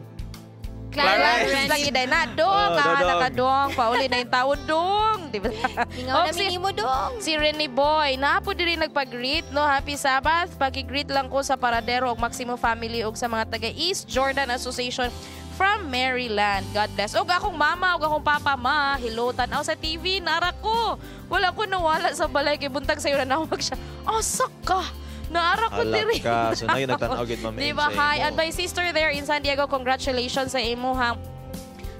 [SPEAKER 6] Clarence.
[SPEAKER 15] Clarence. Lagi day na. Dong,
[SPEAKER 6] Oh,
[SPEAKER 15] ah,
[SPEAKER 6] dodong.
[SPEAKER 15] nakadong. Pauli na yung taon, dong. Diba?
[SPEAKER 3] Ingaw
[SPEAKER 15] Og
[SPEAKER 3] na minimo dong.
[SPEAKER 15] Si Rene Boy, napo diri nagpag-greet, no? Happy Sabbath. Pag-greet lang ko sa Paradero ug Maximo family ug sa mga taga East Jordan Association from Maryland. God bless. Og akong mama ug akong papa, ma, hello tan-aw sa TV, nara ko. Wala ko nawala sa balay kay buntag sayo na nawag siya. Asa ka? Naara ko
[SPEAKER 6] Hala
[SPEAKER 15] diri.
[SPEAKER 6] ka. So, na nagtan-aw gid, Ma'am
[SPEAKER 15] Diba?
[SPEAKER 6] Aim, sa
[SPEAKER 15] Hi.
[SPEAKER 6] imo.
[SPEAKER 15] And my sister there in San Diego, congratulations sa imo ha.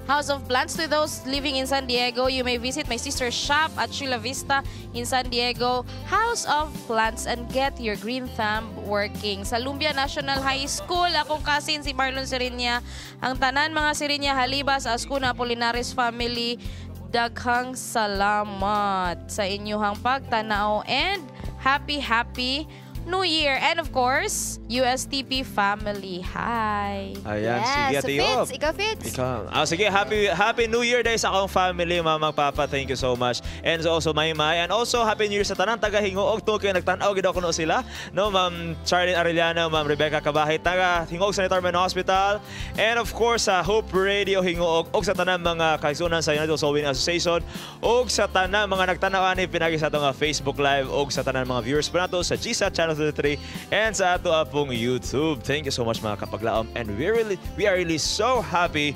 [SPEAKER 15] House of Plants. To those living in San Diego, you may visit my sister's shop at Chula Vista in San Diego, House of Plants, and get your green thumb working. Sa Lumbia National High School, akong cousin si Marlon Sirinya, ang tanan mga Sirinya Halibas, Ascuna Apolinaris family, daghang salamat sa inyuhang pagtanaw and happy, happy New Year. And of course, USTP family. Hi!
[SPEAKER 6] Ayan,
[SPEAKER 3] Yes.
[SPEAKER 6] sige,
[SPEAKER 3] So,
[SPEAKER 6] Ate
[SPEAKER 3] Fitz,
[SPEAKER 6] Yop.
[SPEAKER 3] ikaw, Fitz.
[SPEAKER 6] Ikaw. Ah, sige, happy happy New Year dahil sa akong family, mama, papa. Thank you so much. And also Maymay. And also happy New Year sa tanang taga Hingoog tungod kay nagtan-aw gid ako no sila. No, Ma'am Charlene Arellano, Ma'am Rebecca Cabahit, taga Hingoog Sanitarium Hospital. And of course sa Hope Radio Hingoog ug sa tanang mga kaigsuonan sa United Soul Winning Association ug sa tanang mga nagtan-aw ani pinagi sa atong Facebook Live ug sa tanang mga viewers pa nato sa GSAT Channel 33 and sa ato apong YouTube. Thank you so much, mga kapaglaom, and we are really so happy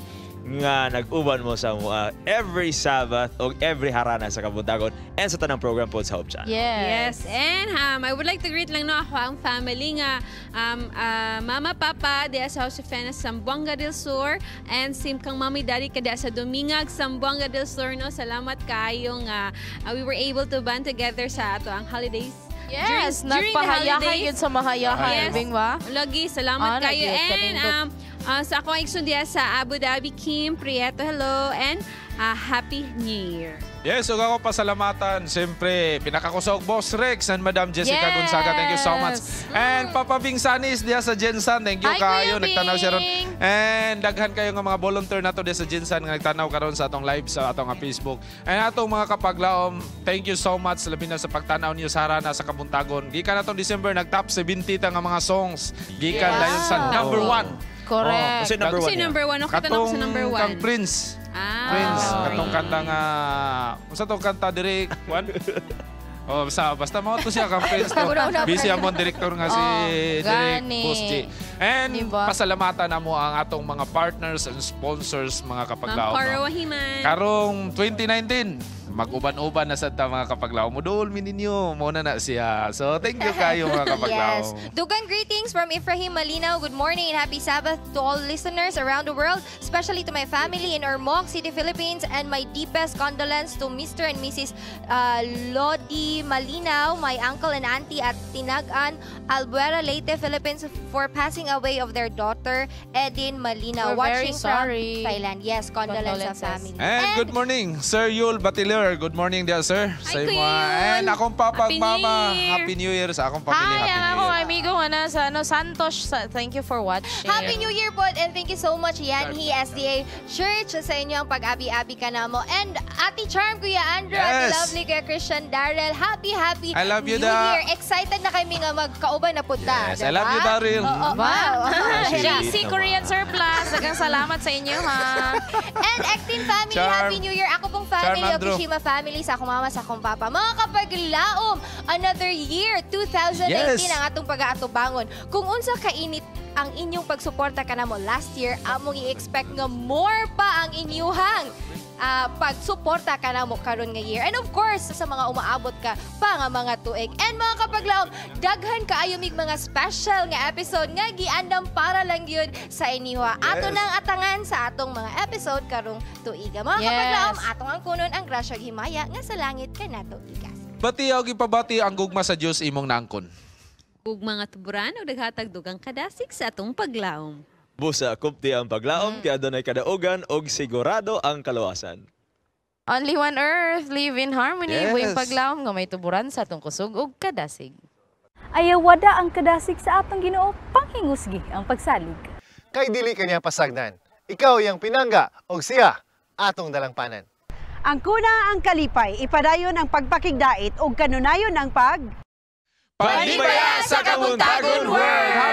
[SPEAKER 6] nga nag-uban mo sa mua every Sabbath o every harana sa Kabuntagon and sa tanang program po sa Hope Channel.
[SPEAKER 5] Yes. And I would like to greet lang, no, ako ang family nga mama, papa diya sa Josefina, Zamboanga del Sur, and same kang mami, daddy ka diya sa Dumingag, Zamboanga del Sur, no. Salamat kayo nga we were able to band together sa ato ang holidays.
[SPEAKER 15] Yes,
[SPEAKER 5] during the
[SPEAKER 15] nagpahayahay
[SPEAKER 5] holidays.
[SPEAKER 15] yun sa mahayahay.
[SPEAKER 5] Yes.
[SPEAKER 15] Bing ba?
[SPEAKER 5] Lagi, salamat
[SPEAKER 15] Ah,
[SPEAKER 5] kayo.
[SPEAKER 15] lagi,
[SPEAKER 5] And
[SPEAKER 15] kanindot.
[SPEAKER 5] sa akong igsoon diya sa Abu Dhabi, Kim Prieto, hello. And Happy New Year.
[SPEAKER 4] Yes, ug ako pasalamatan, siyempre, pinakakusog Boss Rex and Madam Jessica Gonzaga. Thank you so much. And Papa Bing Sanis diya sa Gensan. Thank you
[SPEAKER 15] Hi,
[SPEAKER 4] kayo.
[SPEAKER 15] Kuya
[SPEAKER 4] Nagtanaw siya ron.
[SPEAKER 15] Bing!
[SPEAKER 4] And daghan kayo nga mga volunteer nato diya sa Gensan nga nagtanaw karon sa atong live sa atong nga Facebook. And atong mga kapaglaom, thank you so much labi na sa pagtanaw niyo sa harana sa Kabuntagon. Gikan natong December nag top 70 ta nga mga songs. Gikan dayon sa number 1.
[SPEAKER 15] Correct.
[SPEAKER 6] Oh, kasi number
[SPEAKER 5] Kasi
[SPEAKER 6] one niya.
[SPEAKER 5] number one, ako tanong ko sa number one.
[SPEAKER 4] Kang Prince.
[SPEAKER 5] Ah,
[SPEAKER 4] Prince, katong kanta nga unsa tong kanta diri Juan? Oh, basta basta mao to siya kang Prince to.
[SPEAKER 3] Una-una pa
[SPEAKER 4] Busy
[SPEAKER 3] na.
[SPEAKER 4] amon director nga si
[SPEAKER 15] Oh,
[SPEAKER 4] Direk
[SPEAKER 15] gani.
[SPEAKER 4] Boss G. And
[SPEAKER 15] Diba?
[SPEAKER 4] pasalamatan namo ang atong mga partners and sponsors, mga
[SPEAKER 5] Ma'am
[SPEAKER 4] kapaglaom,
[SPEAKER 5] Cora
[SPEAKER 4] no?
[SPEAKER 5] Wahiman.
[SPEAKER 4] Karong 2019, Mag-uban-uban na sad ta, mga kapaglaom. Mudol mi ninyo. Mo na na siya. So thank you kayo, mga kapaglaom.
[SPEAKER 3] Yes. Dugang greetings from Ephraim Malinaw. Good morning and happy Sabbath to all listeners around the world, especially to my family in Ormoc City, Philippines, and my deepest condolence to Mr. and Mrs. Lodi Malinaw, my uncle and auntie at Tinagan, Albuera, Leyte, Philippines, for passing away of their daughter, Edin Malinaw.
[SPEAKER 15] We're very
[SPEAKER 3] Watching
[SPEAKER 15] sorry.
[SPEAKER 3] from Thailand. Yes, condolence sa
[SPEAKER 15] Condolences.
[SPEAKER 3] family.
[SPEAKER 4] And good morning, Sir Yul Batiler. Good morning dear sir. Sa
[SPEAKER 15] Kuya
[SPEAKER 4] imo.
[SPEAKER 15] Yul.
[SPEAKER 4] And akong papa
[SPEAKER 15] Happy
[SPEAKER 4] ug mama.
[SPEAKER 15] New Year.
[SPEAKER 4] Happy New Year sa akong pamilya.
[SPEAKER 15] Hi,
[SPEAKER 4] Happy
[SPEAKER 15] ang
[SPEAKER 4] New
[SPEAKER 15] akong
[SPEAKER 4] Year.
[SPEAKER 15] amigo nga sa ano, Santos. Thank you for watching.
[SPEAKER 3] Happy New Year po and thank you so much, Yanhi SDA Church, sa inyo ang pag-abi-abi ka na mo. And Ate Charm, Kuya Andrew, Ate
[SPEAKER 4] Yes.
[SPEAKER 3] Lovely, Kuya Christian Darrell, happy, happy
[SPEAKER 4] I love you,
[SPEAKER 3] New
[SPEAKER 4] Da.
[SPEAKER 3] Year. Excited na kami nga magkauban na punta.
[SPEAKER 4] Yes, I love you, Daryl.
[SPEAKER 3] Oo, wow.
[SPEAKER 15] JC Korean Surplus. Daghang salamat sa inyo, ha.
[SPEAKER 3] And Actin family,
[SPEAKER 4] Charm.
[SPEAKER 3] Happy New Year. Ako pong family,
[SPEAKER 4] Charm, Andrew.
[SPEAKER 3] Okishima family, sa akong mama, sa akong papa. Mga kapaglaom, another year, 2018 ang atong pag-aatubangon. Kung unsa kainit ang inyong pagsuporta kanamo last year, among i-expect nga more pa ang inyuhang pagsuporta kanamo karon nga year. And of course, sa mga umaabot ka pa nga mga tuig. And mga kapaglaom, daghan kaayo mig mga special nga episode nga giandam para lang yun sa inyo. Ato nang atangan sa atong mga episode karong tuiga. Mga kapaglaom, atong ang kunon ang grasya ug himaya nga sa langit kanato gikas.
[SPEAKER 4] Bati og ipabati ang gugma sa Dios imong naangkon.
[SPEAKER 5] Ug mga tuburan og naghatag dugang kadasig sa atong paglaom.
[SPEAKER 6] Busa kupti ang paglaom, kaya adunay kadaugan og sigurado ang kaluwasan.
[SPEAKER 15] Only one earth, live in harmony.
[SPEAKER 6] Yes.
[SPEAKER 15] Buhing paglaom nga may tuburan sa atong kusog ug kadasig.
[SPEAKER 10] Ayawada ang kadasig sa atong Ginoo, panghingusgi ang pagsalig.
[SPEAKER 19] Kay dili kaniya pasagdan. Ikaw iyang pinangga og siya atong dalangpanan.
[SPEAKER 23] Ang kuna ang kalipay, ipadayon ang pagpakigdait ug kanunayon ang pag
[SPEAKER 4] Panibaya sa Kabuntagon World!